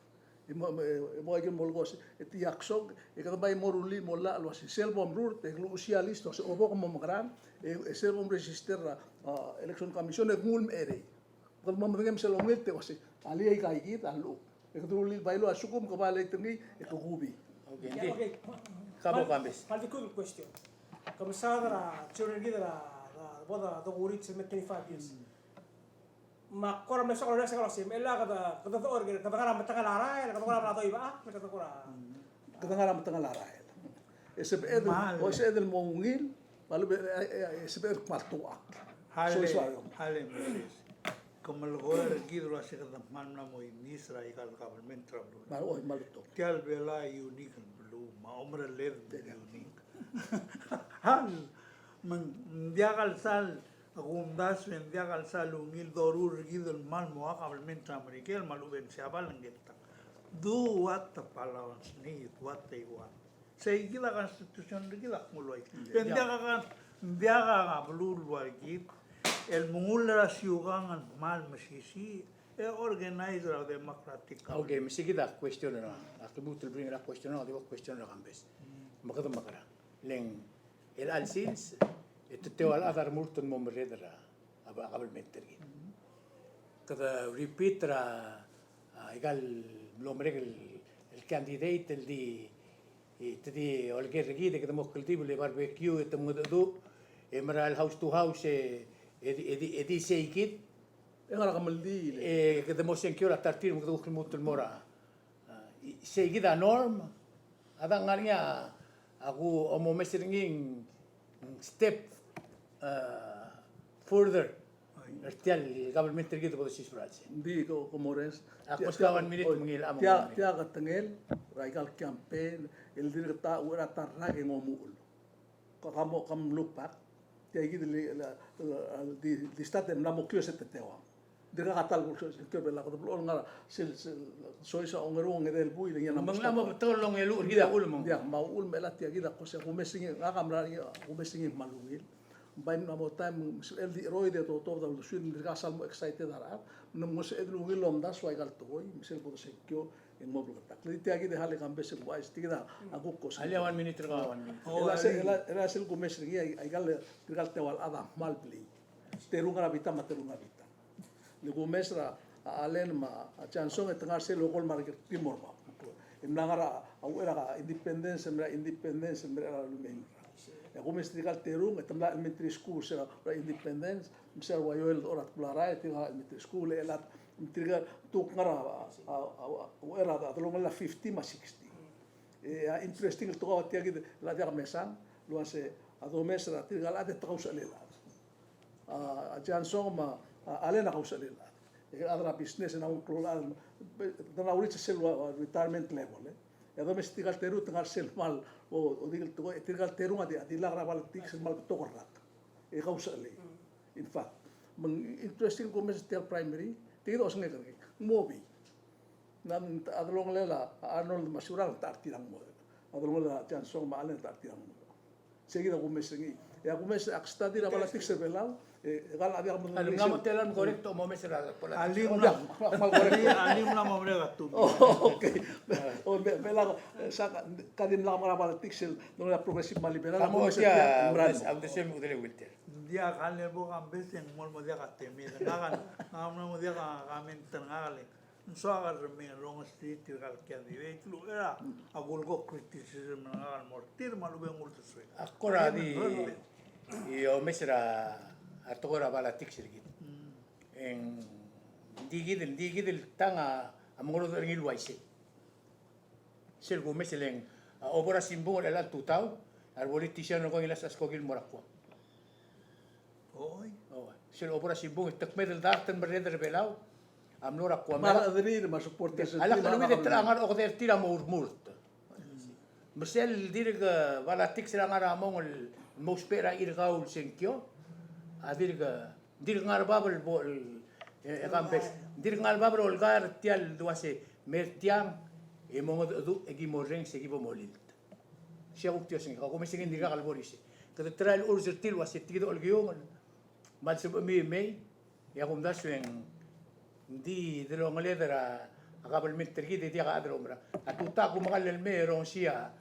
E mo, e mo, e mo aike el mo lekoi, e tia ksok, e kede bai mo rullii el mo llach el uase sel bo mrurt, e luchesii a list el uase obok mo mekerang, e, e sel bo mregister er a, a, Election Commission, e knguu el mecherei. Kede mo medengei me sel ungil te uase, alii aika kid a llechukl. E kede rullii el bylaw a lsekum ke violate er ngii, e ke kubii. Okay, yeah, engdi. Okay. Kabo Kambes. Kmal di quick question. Ke mesaod er a children er kid er a, er a, bo de, de kuruul sel me twenty-five years. Me a kora mle soak el orrenges el uase, me chelecha kede, kede, kede ngar er a metengel a rael, kede ngar er a bla doibechakl, kede kora. Kede ngar er a metengel a rael. E sebeched, o sebeched el mo ungil, me a lechub e, e, e, e sebeched el kmal tuobed. Hale, hale, Moses. Ke melekoi er kid el uase kede kmal mla mo imis er aika el government er a beluu. Kmal, oi, kmal betok. Tia el Belau a unique el beluu, me a omerelled a unique. Hal, me ng diak el sal, a kumdasu e ng diak el sal ungil doruul er kid el kmal mo a government er a Merikel, me a lechub e ng Siabal a ngii el tang. Do what the Palauans need, what they want. Sei kid a constitution er kid a kmo uaisei. Ng diak a, ng diak a beluu el ua kid el mengull er a siukang el kmal mesisiich, e organize er a democratic. Okay, me sei kid a question er a, ak lmuut el bring er a question er a, di ua question er a Kambes. Me kede mekerang. Le ng chelecha el sils, e te teua el chad a remurt el mo merreder er a, a government er kid. Kede repeat er a, a, aika el mlo merek el, el candidate el di, e te di oleker er kid, e kede mo kldibel e barbecue, e te mengedecheduch, e merael house to house, e, e di, e di, e di sei kid. E ngar er a kemeldiil. E kede mo sengkio er a ta er tir me kede kuk lmuut el mo er a A, i-, sei kid a norm, a dang ngar er ngii a, a ku omomes er ngii ng step, a, further er tia el government er kid el bo dosiik er a sel. Ng di ko, ko Mores. A, tia, ko tia, one minute, oi, me ngii el amo tia, one minute. Tia ketengel er aika el campaign el dirk ta, uchei er a ta el rak e ng omuchel. Ka, ka mo, ka mo look back. Tia kid el, el, el, di, di start e mla mo klou se te teuang. Dirkak a ta el bo se, se, ke bla kede blechoel ngar er a sel, sel, sois a ongeru, ongedei el buil, e ng ngar er a. Me ng mla mo betok el ongeluch er kid a uchul me ng. Diak, me a uchul me chelecha tia kid a ko se kumes er ngii, ngak a mla er ngii, kumes er ngii me a ungil. Bai mla mo taem, me sebechel di cheroid e totobed a uldesuir, me dirkak sal mo excited a rechad. Me ng mo sebeched el ungil el omdasu aika el tekoi, me sel bo de sengkio, e ng mo bleketakl. Tia kid e hale Kambes e ng uaisei, tia kid a kuk ko. Alii a one minute er kau, one minute. Oh, chelecha sel, alii. Chelecha, chelecha sel kumes er ngii, ai-, aika el, aika el teua el chad a kmal blei. Teru ngar er a bita me a teru ngar er a bita. Le kumes er a, A Allen me a Johnson e te ngar er sel local market el mo er bab. E mla ngar er a uchei er a independence, mla independence, mla er a lumei. E kumes tirka el terung, e te mla elementary school, se er a independence, me se er a ua Joel Doratkblarai, tirka elementary school, e lat, tirka, te kuk ngar er a, a, a, a, uchei er a delongelel a fifty me a sixty. E a interesting el tekoi a tia kid el diak mesang, el uase a domes er a tirka el chad e te kausechelei el chad. A, a Johnson me a, a Allen a kausechelei el chad. E a chad er a business e ng klou el chad, be, te ngar er a uriul sel ua, ua retirement level, e. E a domes tirka el terung, te ngar er sel kmal, o, o di el tekoi, tirka el terung a di, a di lak er a politics el kmal betok el rak. E kausechelei. In fact, me ng interesting el kumes er tia el primary, tia kid a osengek er ngii. Ng mo bai. Ng a delongelel a Arnold me a Surangel, ng ta er tir a ng mo. A delongelel a Johnson me a Allen, ng ta er tir a ng mo. Sei kid a kumes er ngii. E a kumes a study er a politics er a Belau, e, e kal a diak mo. A le mla mo tela ng correct, mo mes er a politics. A le ng mla, a le ng mla mo merek a tu. Oh, okay. O, me, me lak, sa, ka di mla mo er a politics el, ng progressive me a liberal. Ka mo tia, a, a, a, Wilter. Ng diak a le bo kambes e ng mo, mo diak a temir. Ngak a, ngak a mla mo diak a comment er ngak el ng soak el remei el rongesii tirka el candidate el uchei er a kulekoi a criticism er ngak el mo er tir me a lechub e ng uldesuek. A kora di, e omes er a tekoi er a politics er kid. Mm. E ng di kid, di kid el tang a mengerodech er ngii el uaisei. Sel kumes e le ng, a, obo er a simbung er chelecha el tutau, a re politician er kau a ngilai a skoki el mo er a Guam. Oi. O, sel obo er a simbung, te kmeed el dart el merreder er a Belau a mlo er a Guam. Me a rechederir me a supporters er tir. A lak leuid e te ngar er a okedei er tir a mo urmurt. Me sel dirk, e, politics er a ngar er a mong el mo ousbech er a chirkau el sengkio, a dirk, e, dirk ngar er a bab el bo, el, e, e, kambes. Dirk ngar er a bab el olkar er tia el dua se, me er tiang, e mongedecheduch, e ki mo rrenges, e ki bo molilt. Sei a kuk tia osengek, a kumes e ng dirkak el bo er isei. Kede try el urge er tir el uase tia kid a olekiungel. Me a lsebechemiu e mei, e a kumdasu e ng di delongeled er a kabelment er kid e diak a chad el oumera. A tutau a kumekall el mei e rongesii a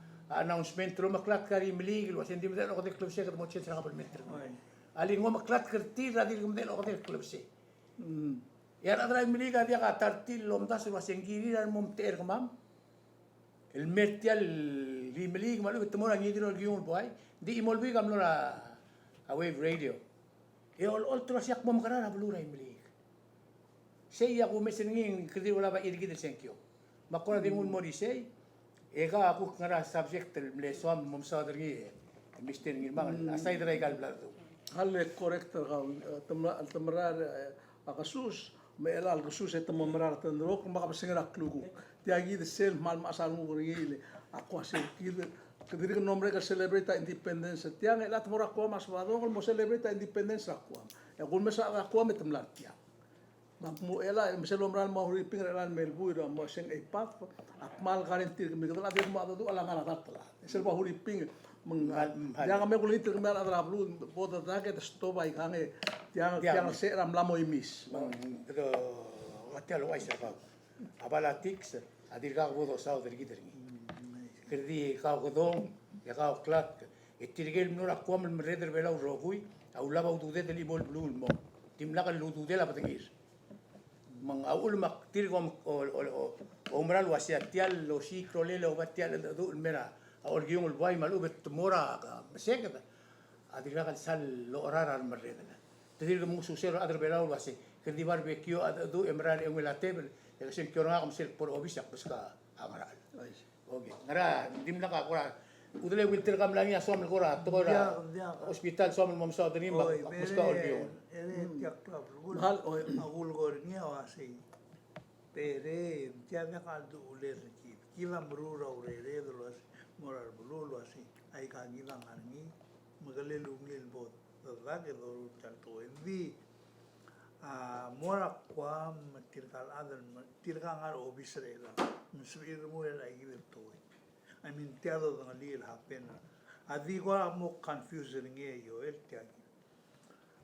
announcement el omeklatk er a Imeliik el uase ng di medechel a okedei el klebesei e kede mo change er a kabelment er kid. Oi. A le ng omeklatk er tir a dirk medechel a okedei el klebesei. Mm. E a rechad er a Imeliik a diak a ta er tir el omdasu el uase ng kirir a remo mtechei er kemam el mer tia el Imeliik me a lechub e te mo er a ngii di el olekiungel el buai. Ng di chimo el buik a mlo er a Wave Radio. E olecholt el uase ak mo mekerang er a beluu er a Imeliik. Sei a kumes er ngii, ng kede di olab a chir er kid el sengkio. Me ak kora di nguu el mo er isei, e kau a kuk ngar er a subject el mle soam el mo mesaod er ngii, e, Mister Ngirmang, a side er aika el bla ledu. A le correct er kau, e, te mera, te mera, e, a kesus, me chelecha el kesus e te mo mera er a tendrok, me a kebesengei er a klukuk. Tia kid sel kmal mechas a renguk er ngii el, a kua sel kid, kede dirk mlo merek el celebrate a independence er tiang, e chelecha te mo er a Guam a Sebadong el mo celebrate a independence er a Guam. E a kumes a Guam e te mla er tiang. Me ak mo chelecha, me sel omerael el mo Huriping er chelecha el me el buil er a mo seng eipaf, ak kmal guarantee er kemiu, kede a dirk mo mengedecheduch a lengar er a dart el chad. Sel bo Huriping, me ng, diak me kulengit er kemiu a rechad er a beluu, bo dedak e te stop aikang e, tiang, tiang se er a mla mo imis. Me ng, kede, ua tia el ouchais er kau. A politics a dirkak bo dosaod er kid er ngii. Kede di kaukedong, e kauklatk, e tirke el mlo er a Guam el merreder er a Belau el rokui, a ulab a ududed el chimo el beluu el mong. Dimlak el ududel a bedengir. Me ng a uchul me ak dirk om-, o-, o-, o-, oumera el uasei a tia el osiik a rolel e oba tia el cheldecheduch el mer a olekiungel el buai me a lechub e te mo er a, a, meseked, a dirkak el sal locherar a remerredel. Te dirk mengesuseu er a rechad er a Belau el uasei, kede di barbecue a cheldecheduch e merael e ungil a tebel, e ke sengkio er ngak me sel kbo er a obis e ak beskau a ngerachel. Okay. Ngera, dimlak a kora, Udelei Wilter, ka mla ngii a soam el kora tekoi er a hospital, soam el mo mesaod er ngii me ak beskau a olekiungel. Oi, oi, tia el klab, oi. A kulekoi er ngii a uasei. Pero tia diak a cheldecheduch er kid. Kid a meruul a urered el uasei, mo er a beluu el uasei, aika kid a ngar er ngii, me kele ungil bo dedak e doruul tia el tekoi. Ng di, a, mo er a Guam, tirka el chad el, tirka ngar er a obis er chelechang, me sebechir el remuul er aikid el tekoi. I mean, tia dodengelii el happen. A di kora mo confuse er ngii e Joel tia kid.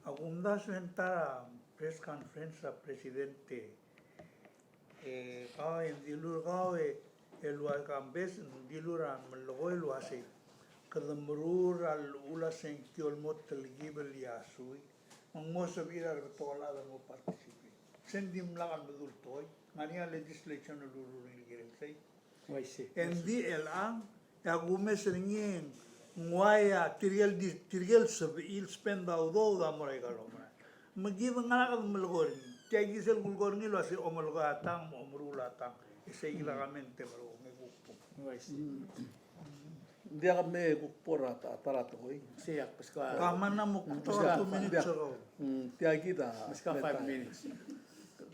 A kumdasu e ng ta er a press conference er a presidente, e kau e ng dilu er kau e, el ua kambes, ng dilu er a melekoi el uasei, kede meruul er a llechul a sengkio el mo telkib el iasui, me ng mo sebechir a rebetok el chad el mo participate. Ng dimlak a meduch el tekoi, ng ngar er ngii a legislation el lurruul er ngii el kirel sei. Uaisei. Ng di chelechang, e a kumes er ngii e ng uai a tirke el di, tirke el sebechir el spend a udoud a mo er aika el oumera. Me kid a ngar er ngii a kede melekoi er ngii. Tia kid sel kulekoi er ngii el uasei omelekoi a tang, omeruul a tang. E sei kid a comment e merekong e kuk pung. Uaisei. Mm. Ng diak me kuk bo er a ta, ta er a tekoi. Sei, ak beskau a. Ka mla mo kuk, beskau a two minutes ago. Mm, tia kid a. Beskau a five minutes.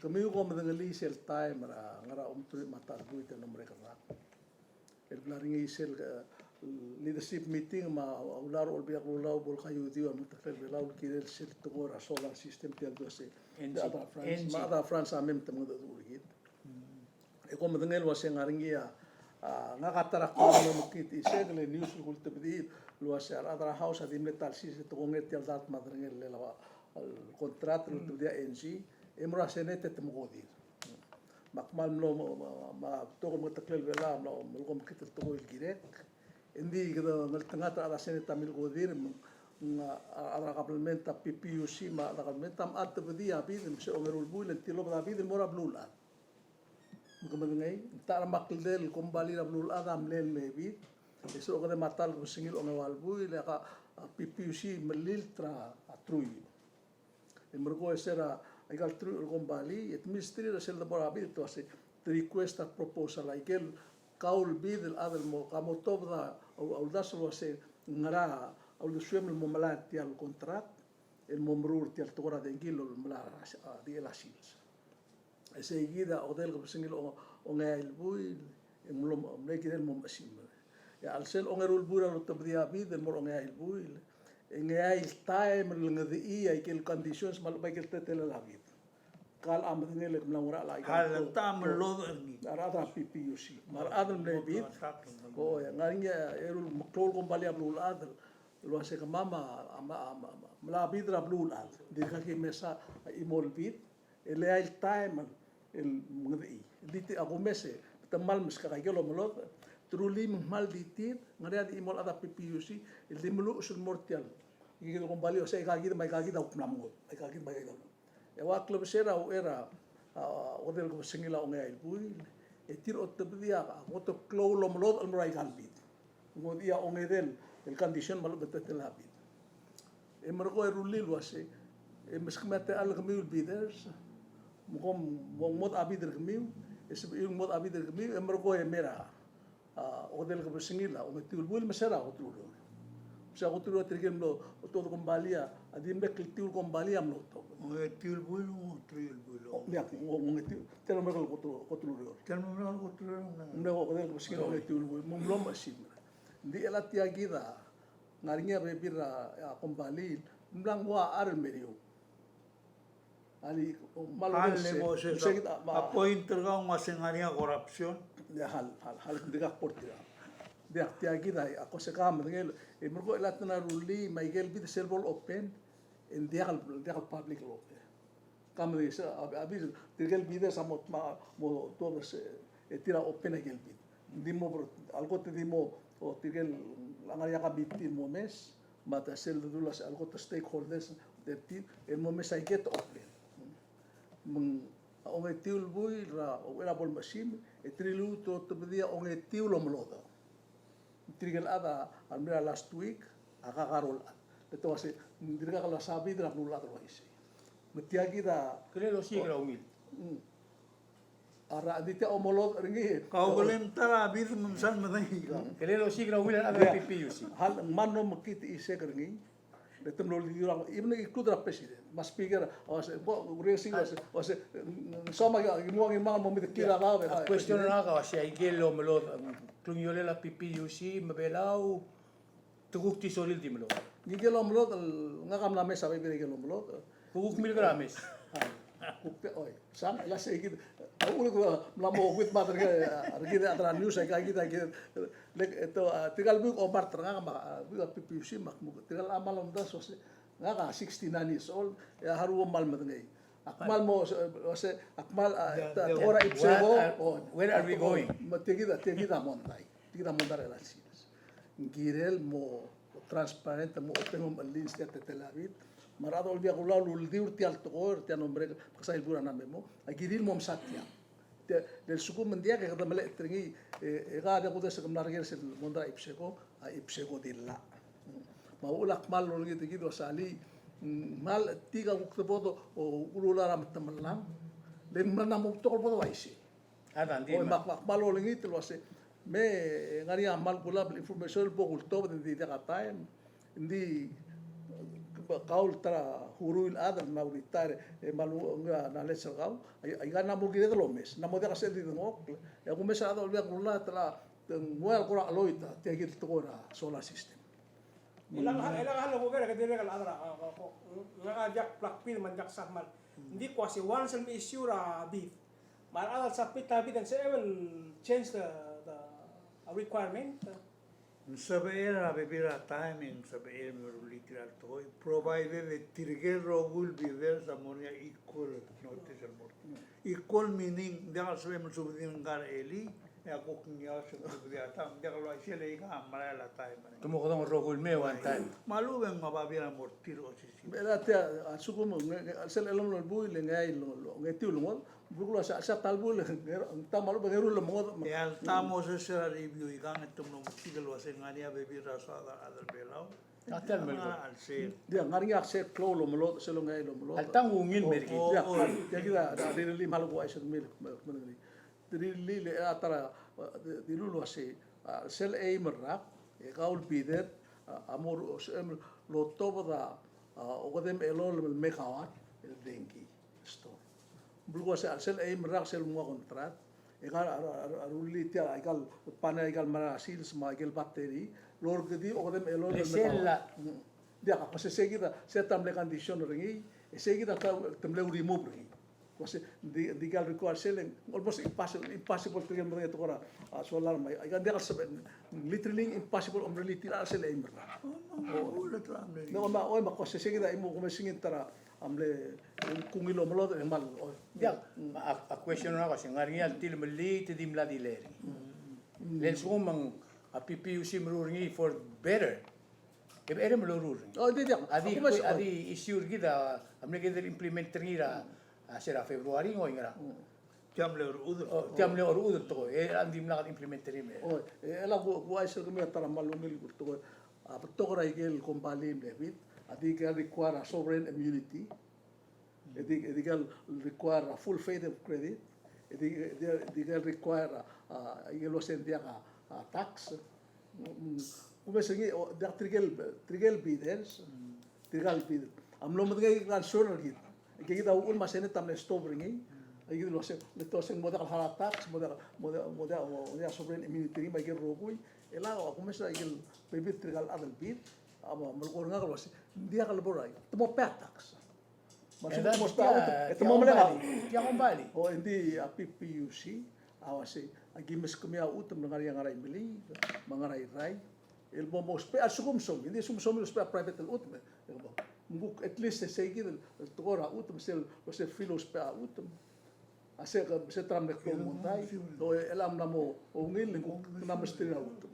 Kemiu kom medengelii sel taem er a ngar er a omtruich me a ta el buil el mlo merek el rak. El bla er ngii sel, eh, leadership meeting me a ulaol er a Olbiil er a Kelulau bo el kaiudiu a mengeteklel Belau el kirel sel tekoi er a solar system tia el dua sei. N G. Me a chad er a France, me a chad er a France a mei me te mengedecheduch er kid. E kom medengei el uasei ng ngar er ngii a, a, ngak a ta er a kuk mlo mekngit isei el news el kultebedii el uasei a rechad er a House a di mle ta el sils e te kongei er tia el dart me a derengel el, el contract el kultebedii a N G, e mo er a Senate e te mekodir. Me ak kmal mlo, me, me, me a betok el mengeteklel Belau a mlo, mlo mekngit el tekoi el kirek. Engdi kede ngeltengat er a rechad er a Senate a milkodir, me, me a, a rechad er a government a P P U C me a rechad er a government a mla tebedii a bid, me se ongeru el buil, e ng tilobed a bid el mo er a beluulechad. Me ke medengei, ng ta er a mle kldei el kombalii er a beluulechad a mle, mle bid. E se kede mla ta el kebesengil a ongeua el buil, e a ka, a, P P U C melilt er a truich. E merekong e se er a, aika el truich el kombalii, e te mistry er sel debo er a bid, te uasei, te request a proposal, aike el kau el bid el chad el mo, ka mo tuobed a, a, a uldasu el uasei, ngera a uldesuem el mo melai er tia el contract, el mo meruul er tia el tekoi er a dengki el melai er a, a, di el a sils. E sei kid a okedei el kebesengil a ongeai el buil, e ng mlo, mle kirel el mo mechesimer. E a chelsel ongeru el buil a lotebedii a bid el mo er a ongeai el buil, e ng eai el taem el ngedechii aike el conditions me a lechub aike el teletelel a bid. Ka el medengei el kmo ng ngar er a, a rechad er a P P U C me a rechad el mle bid. Ko, e ng ngar er ngii a eru el meklou el kombalii a beluulechad el uasei kemam a, a, a, a, mla bid er a beluulechad. Dirkak ki mesa a chimo el bid. E le eai el taem el ngedechii. Di te, a kumes e te kmal meskak aike el omelodech, te rullii me ng kmal di tir, ng ngar er ngii a di chimo el chad er a P P U C el di meluches el mo er tia el, aike el kombalii el uasei aika kid me aika kid a kuk mla mengodech, aika kid me aika kid a. E ua klebesei er a uchei er a, a, okedei el kebesengil a ongeai el buil, e tir a otebedii a, a, kot el klou el omelodech el mo er aika el bid. Ng ngodechii a ongedei el condition me a lechub e teletelel a bid. E merekong e rullii el uasei, e meskemiu a techall er kemiu el bidders, me kom, mo, mo dmu a bid er kemiu, e sebechiu el mo dmu a bid er kemiu, e merekong e mei er a, a, okedei el kebesengil a ongetiu el buil me se er a kot el ureor. Me se er a kot el ureor tirke el mlo, otobed a kombalii a, a di mle kltiu el kombalii a mlo otobed. Ongetiu el buil, ongetiu el buil. O, ng diak, onge, ongetiu, tia el mlo merek el kot el, kot el ureor. Tia el mlo merek el kot el ureor. Mle okedei el kebesengil a ongetiu el buil, me ng mlo mechesimer. Ng di chelecha tia kid a, ng ngar er ngii a bebil er a, a, kombalii, ng mla nguu a chad el meriou. Alii, o, me a lebo se, se kid a, me a point er kau ng uasei ng ngar er ngii a corruption. Ia, hal, hal, hal, dirkak bo er tirka. Diak, tia kid a, a ko se ka medengei, e merekong e chelecha te rullii, me aike el bid sel bo lopen, e ng diak el, diak el public el oker. Ka medengei se, a, a bid, tirke el bid a mo, me a, mo tuobed se, e tir a open aike el bid. Ng di mo, a lekot e di mo, o tirke el, a ngar er ngii a committee el mo omes, me a ta sel dedu el uasei a lekot el stakeholders, te tir, el mo omes aike te open. Me ng, a ongetiu el buil er a, uchei er a bo lemechesimer, e te rirelii el otebedii a ongetiu el omelodech. Tirke el chad a, a mla er a last week, a kuk a rolel. Le te uasei, ng dirkak el mesa bid er a beluulechad el uaisei. Me tia kid a. Kele el osiik er a ungil. Mm. A rechad, di tia omelodech er ngii. Kau kele mta er a bid me msa el medengei kau. Mm. Kele el osiik er a ungil a rechad er a P P U C. Hal, ng mla mo mekngit isei er ngii. Le te mlo lidiu er a, even include er a president, me a speaker, a uasei, bo, raising, a uasei, a uasei, mm, soam a, a, ngii, ngii, ngii, mo medengei a, a, a, question er ngak a uasei, aike el omelodech, mm, klungiolel a P P U C, me a Belau, te kuk di sorir el di melodech. Ngike el omelodech, el, ngak a mla mes a bebil er aike el omelodech. Kuk milk er a mes. A, kuk te, oi. Sang, el uasei kid, a uchul e kuk mla mo kuit me a ta er kid, a, er kid a ta er a news, aika kid, aika kid, le, e te, a, tirka el buik omart er ngak me a, a, buik a P P U C, me ak mo, tirka el kmal omdasu, uasei, ngak a sixty-nine years old, e a haruo kmal medengei. Ak kmal mo, uasei, ak kmal, a, ta, ta er a ipsebo, o, where are we going? Me tia kid a, tia kid a mondai. Tia kid a mondai er a chelecha el sils. Ng kirel mo transparent, mo open, mo mechelins tia el teletelel a bid, Me a rechad a Olbiil er a Kelulau el uldiu er tia el tekoi, er tia el nombre, me ke sa el bura na memo, a kirir el mo mesa tiang. Tia, le lsekum ng diak e kede melechetel er ngii, e, e kede kudes e ke mla er ngii er sel mondai a IPSECO, a IPSECO di llach. Me a uchul a kmal olengit er kid el uasei, mm, kmal tia kuk debo do, o, ulular a metemellang. Le ng mla mo betok el bo do uaisei. A, ng di. O, me ak, ak kmal olengit el uasei, me, e, ngar er ngii a kmal kulab el information el bo kultobed, ng di diak a taem. Ng di, e, kau el ta er a uruul el chad el mla retire, e, me a lenguu a knowledge er kau, ai, aika ng mo kired el omes, ng mo diak a sel di dengchokl. E a kumes a rechad a Olbiil er a Kelulau, te la, te ng ua el kora cheloit a tia kid el tekoi er a solar system. E le ng, e le ng a loker e ke dirrek el chad er a, a, a, ko, ngak a diak blak bid me ng diak sal kmal. Ng di ko uasei once el me issue er a bid, me a rechad a submit a bid e ng sebechem el change the, the requirement. Ng sebechel a bebil er a taem e ng sebechel el meruul tia el tekoi, provided e tirke el rokui el bidders a mo er ngii a equal notice el mo er tir. Equal meaning, ng diak el sebechem el subedii ngka er a elii, e a kuk ngii a sebechem el subedii a ta, ng diak el uaisei, e le aika a merael a taem. Te mo kedong el rokui el mei one time. Me a lechub e ng babier a mo er tir osisiu. Bela tia, a lsekum, nge, nge, sel chelomel el buil, e ngeai el, ngetiu el ngodech, Belkul a se, se a ta el buil, ng ta me a lechub e ng eru el mengodech. E a le ta mo se er a review ikang e te mlo metik el uasei ng ngar er ngii a bebil er a soad a rechad er a Belau. A ta el melekoi. Ng ngar er ngii a se klou el omelodech, se el ongeai el omelodech. A le ta ng ungil el mer kid. Ia, ia kid a rirellii me a lechub e uaisei me, me, me, rirellii le a ta er a, e, di, dilu el uasei, a, sel eim el rak, e kau el bidder, a, a mo sebechem el otobed a, a, okedei me a elolem el megawatt el dengki. Store. Belkul a se, sel eim el rak sel nguu a contract, e ngar er a, er a, er a rullii tia, aika el panel, aika el mera el sils me aike el battery, el orreked a okedei me a elolem el megawatt. Mm. Diak, a ko se, se kid a, se ta el mle condition er ngii, e se kid a ta, te mle remove er ngii. Ko se, ng di, ng di aika el require sel, almost impossible, impossible tirke el medengei a tekoi er a, a, solar me, aika ng diak el sebechel, literally impossible, omerellii tia sel eim el rak. Oh, no, no, no, no, no, no, oi, me ko se, se kid a chimo, ko me singin ta er a, a mle, kung ungil omelodech e kmal, oi. Diak, a, a question er ngak a se ng ngar er ngii a tilmelii, te di mla delay er ngii. Mm. Le lsekum ng, a, PPUC a meruul er ngii for better. E becherei me loruul er ngii. Oh, di diak. A di, a di issue er kid a, a mle kid el implement er ngii er a, a, se er a February ng oingerang. Mm. Tia mle orechudel. Oh, tia mle orechudel el tekoi. E, a di mla implement er ngii me. Oh, e, e le ku, ku uaisei el kemiu a ta er a kmal ungil el tekoi. A betok er aike el kombalii el mle bid, a di aike el require a sovereign immunity. E di, e di aike el require a full faith of credit. E di, e di, e di aike el require a, a, aike el uasei ng diak a, a tax. Mm, mm. Kumes er ngii, o, diak tirke el, tirke el bidders. Mm. Tirke el bid. A mlo medengei a concern er kid. Aike kid a uchul me a Senate a mle stop er ngii. Aike kid el uasei, le te uasei ng mo diak el higher tax, mo diak, mo diak, mo diak, mo diak sovereign immunity er ngii me aike el rokui. E le a kumes er aike el bebil tirke el chad el bid. A mo, mo melekoi er ngak el uasei, ng diak el bo er a, te mo pay a tax. Me a lsekum te mo spec a chutem, e te mo meleng a chutem. Tia kombalii. O, ng di a PPUC a uasei, aki meskemiu a chutem el ngar er ngii a ngar er a Imeliik, me a ngar er a Irrai. El bo mo spec a lsekum somiu, ng di lsekum somiu el spec a private el chutem, e, e bo. Me kuk at least e sei kid el tekoi er a chutem, sel, sel feel el spec a chutem. A se, se ta er a mle klou el mondai. O, e le ng mla mo ungil, ng kuk mla mesterir a chutem.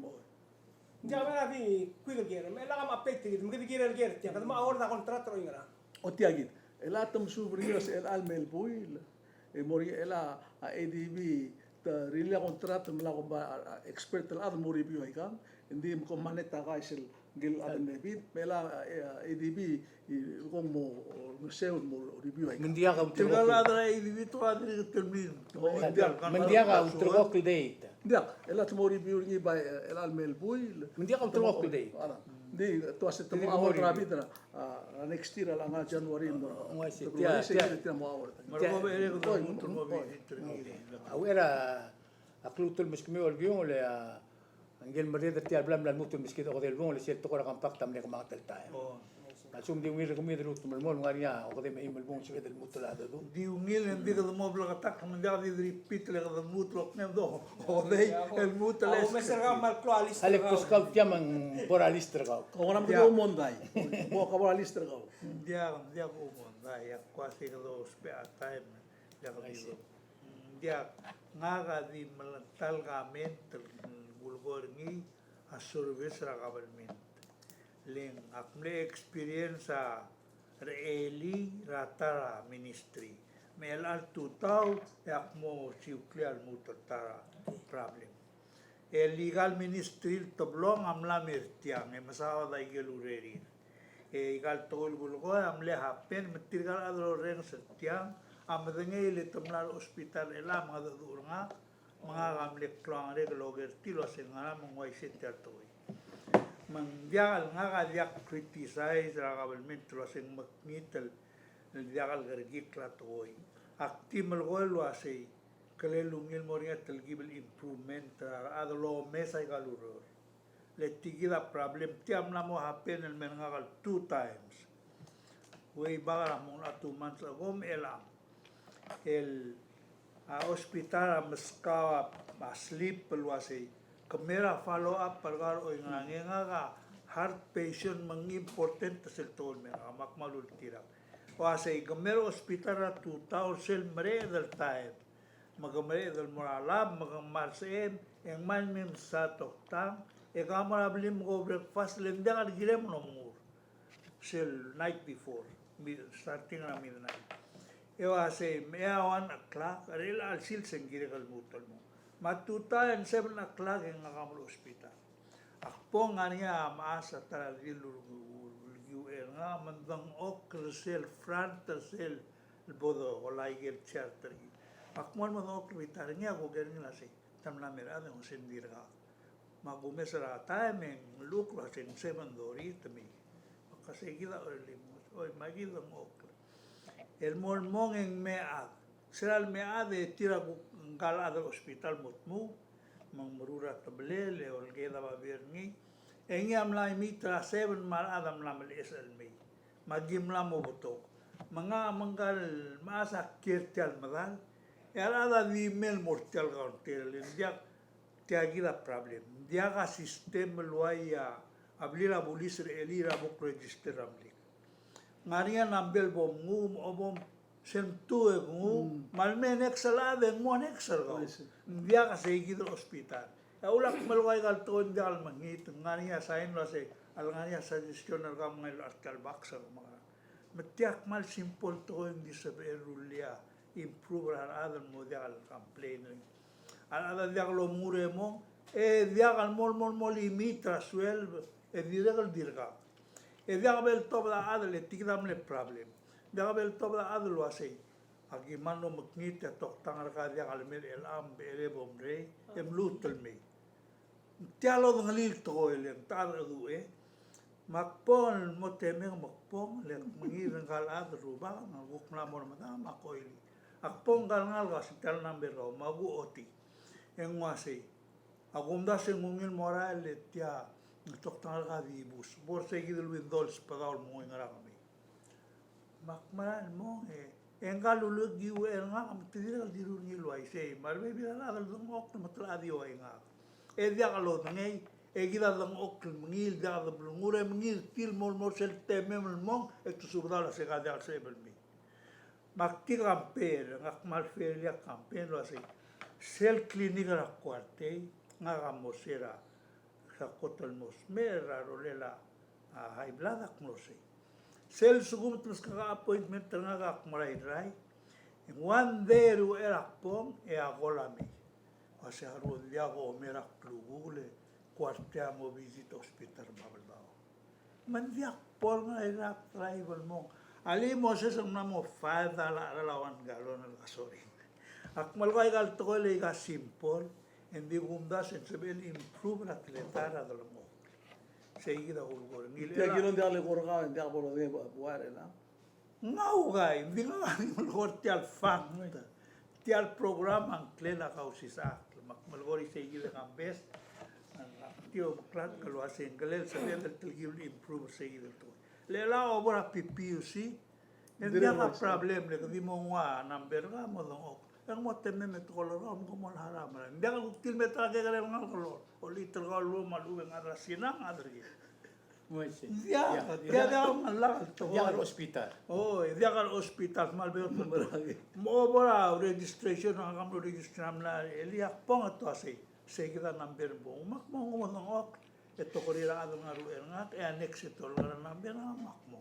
Ng diak, me a di kuikel ker, me chelecha me a update er kid, me kede kirel ker, tia, kede mo award a contract er oingerang. O tia kid, chelecha te mesuub er ngii el uasei chelecha el mei el buil, e mo er ngii chelecha a ADB, te rirellii a contract, me a kombalii, a, a, expert el chad el mo review aikang, ng di me kom mle ta er a chais el ngii el chad el mle bid, me chelecha, e, a, ADB, el kmo mo, o, mo sel mo review aikang. Me ng diak a ulterekokl. Tirka el chad er a ADB te ua dirrek el telmid. O, ng diak. Me ng diak a ulterekokl el date. Ng diak, chelecha te mo review er ngii bai, e, chelecha el mei el buil. Me ng diak a ulterekokl el date. Ng di, te uasei te mo award er a bid er a, a, next year, a ngar er a January mo. Ng uaisei, tia, tia. Tia mo award. Me a lebo e kede mo, te mo visit er ngii. A uchei er a, a kluut el meskemiu el kiung, le, a, Ngike el merreder er tia el bla mla lmuut el meskid a okedei el bung, le sel tekoi er a compact a mle kemanget el taem. O. A lsekum di ungil er kemiu el lmuut el melemolem, ng ngar er ngii a okedei me a eim el bung el sebeched el lmuut el chad el dmu. Di ungil, e ng di kede mo bleketakl, me ng diak di repeat le kede lmuut el okngemed, okedei el lmuut el. Au, mes er kau me a klou a list er kau. Alek, pos kau tia me ng bo er a list er kau. Kau ngera me kede oumondai. Bo, kau bo er a list er kau. Ng diak, ng diak oumondai, ak kuk uasei kede ousbech a taem. Diak, kede. Ng diak, ngak a di mle ta el comment el kulekoi er ngii a service er a government. Le ng ak mle experience a er a elii er a ta er a ministry. Me chelecha el tutau e ak mo siukl a lmuut el ta er a problem. E le ikal ministry el teblong a mla mer tiang e mesaod a ikel urerir. E ikal tekoi el kulekoi a mle happen me tirkal chad el orrenges er tiang a medengei el te mla er a hospital er chelechang me a mengedecheduch er ngak, me ngak a mle klou a ngerek el oker er tir el uasei ngera me ng uaisei tia el tekoi. Me ng diak el, ngak a diak criticize er a government el uasei ng mekngit el diak el kerekikl a tekoi. Ak di melekoi el uasei kele ungil mo er ngii a telkib el improvement er a rechad el omes aika el ureor. Le tia kid a problem, tia mla mo happen el mer ngak el two times. Way back er a mo two months ago me chelechang. El a hospital a meskau a slip el uasei ke mei er a follow up er kau er oingerang, e ngak a heart patient me ng important sel tekoi el mer ngak, me ak kmal ultirakl. Uasei ke mei er a hospital er a tutau er sel mereched el taem, me ke mereched el mo er a lab, me ke mei er a sebechem, e ng mei me msa toktang, e ke mo er a blim me ke breakfast, le ng diak el kirem el omengur. Sel night before, mid-, starting er a midnight. E uasei, me a one o'clock, er chelecha el sils e ng kirek el lmuut el mong. Me a tutau e ng seven o'clock e ngak a mlo er a hospital. Ak bong, ngar er ngii a mechas a ta er a redil el ul-, ul-, ulekiuchel er ngak, me ng dengchokl er sel front er sel bo dolai ikel chair er ngii. Ak kmal medengchokl er a bita er ngii, ak oker er ngii el uasei, te mla mer a chad e ng uasei ng dirkak. Me ak kumes er a taem e ng llechukl el uasei ng seven thirty te mei. Me ak uasei kid a early mo, oi, me kid a dengchokl. El mo el mong e ng mei a chad. Sera el mei a chad e tir a kuk ngka el chad er a hospital mo tmuu, me ng meruul er a tebelel e olked a babier er ngii. E ngii a mla meet er a seven me a rechad a mla meleches el mei. Me aki mla mo betok. Me ngak me ngka el mechas a kiei er tia el medal, e a rechad a di mei el mo er tia el counter, le ng diak, tia kid a problem. Ng diak a system el uai a blil a bulis er a elii er a bo ku register er a mlik. Ngar er ngii a number el bo mnguu, me a bo sel mtuu e mnguu, me a le mei next el chad e ng mo next er kau. Ng diak, sei kid el hospital. E a ulak melekoi aika el tekoi ng diak el mekngit, ng ngar er ngii a sign el uasei, a le ngar er ngii a suggestion er kau me ng ngar er tia el box er kemam. Me tia kmal simple tekoi ng di sebechel el rullii a improve er a rechad el mo diak el complain er ngii. A rechad a diak lomengur e mong, e diak el mo, mo, mo limit er a suelb, e dirrek el dirkak. E diak bo el tobed a chad el, e tia kid a mle problem. Diak bo el tobed a chad el uasei, aki mle omekngit e a toktang er kau a diak el mei er chelechang, me a bo mrei, e mluut el mei. Tia lodengelii el tekoi el ng ta er a cheduch e. Me ak bong el mo temem me ak bong, le mengiil er ngka el chad el rubak, me a kuk mla mo er medam, me ak oilii. Ak bong ngka el ngalek el uasei tia el number er kau, me a kuk otii. E ng uasei, a kumdasu e ng ungil mo er a el, e tia, ng toktang er kau a dibus. Bo er sei kid el window el sbedau el mo ngii ngera kemiu. Me ak mera el mong e, e ngka el ulekiuchel er ngak me te dirrek el dilu er ngii el uaisei, me a rebebil er a rechad el dengchokl me te locha di oaingak. E diak lodengei, e kid a dengchokl el mengiil, diak deblengur e mengiil er tir el mo, mo er sel temem el mong, e te subedau el uasei ka diak el sebechem el mei. Me ak di compare, ngak a kmal fairly a compare el uasei, sel clinic er a Kuartei, ngak a mo er sei er a Sa kot el mo smecher er a rolel a high blood, ak mlo sei. Sel lsekum te meskak a appointment er ngak, ak merael er a, e ng one day er uchei er a kbong e a call a mei. Uasei, a Ruo, ng diak a omer a klukuk, le Kuartei a mo visit hospital er a Babeldaob. Me ng diak bo el ngar er a drive el mong. Alii, Moses, ng mla mo five dollar a cheral a one gallon el gasoline. Ak melekoi aika el tekoi el aika simple, e ng di kumdasu e ng sebechel el improve er a teletael er a delengchokl. Sei kid a kulekoi er ngii. Tia el kilo ng diak le kora, ng diak bo lodengei a buai er chelechang. Ng ua ukai, ng di ngak a di melekoi er tia el fact. Tia el program a ngklel a Kausisechakl. Me ak melekoi er sei kid e kambes. Ng di omeklatk el uasei ng kirel sebeched el telkib el improve er sei kid el tekoi. Le chelechang a obo er a P P U C, e ng diak a problem, le ke di mo nguu a number er kau e mo dengchokl. E ng mo temem e te call er kau me ke mo harau a merael. Ng diak el kuk di el me ta er a kekerei el ngalek el olechit er kau el ua me a lechub e ng chad er a Sina, ng chad er kid. Ng diak, diak, diak a ngalek el tekoi. Diak el hospital. O, diak el hospital, me a lebo el tekoi. Me a obo er a registration, a kmal register a mla er a elii, ak bong e te uasei, sei kid a number el bo. Me ak mo nguu e mo dengchokl, e te okerir a chad el ngar er a uchei er ngak, e a next e te olengar a number er ngak me ak mo.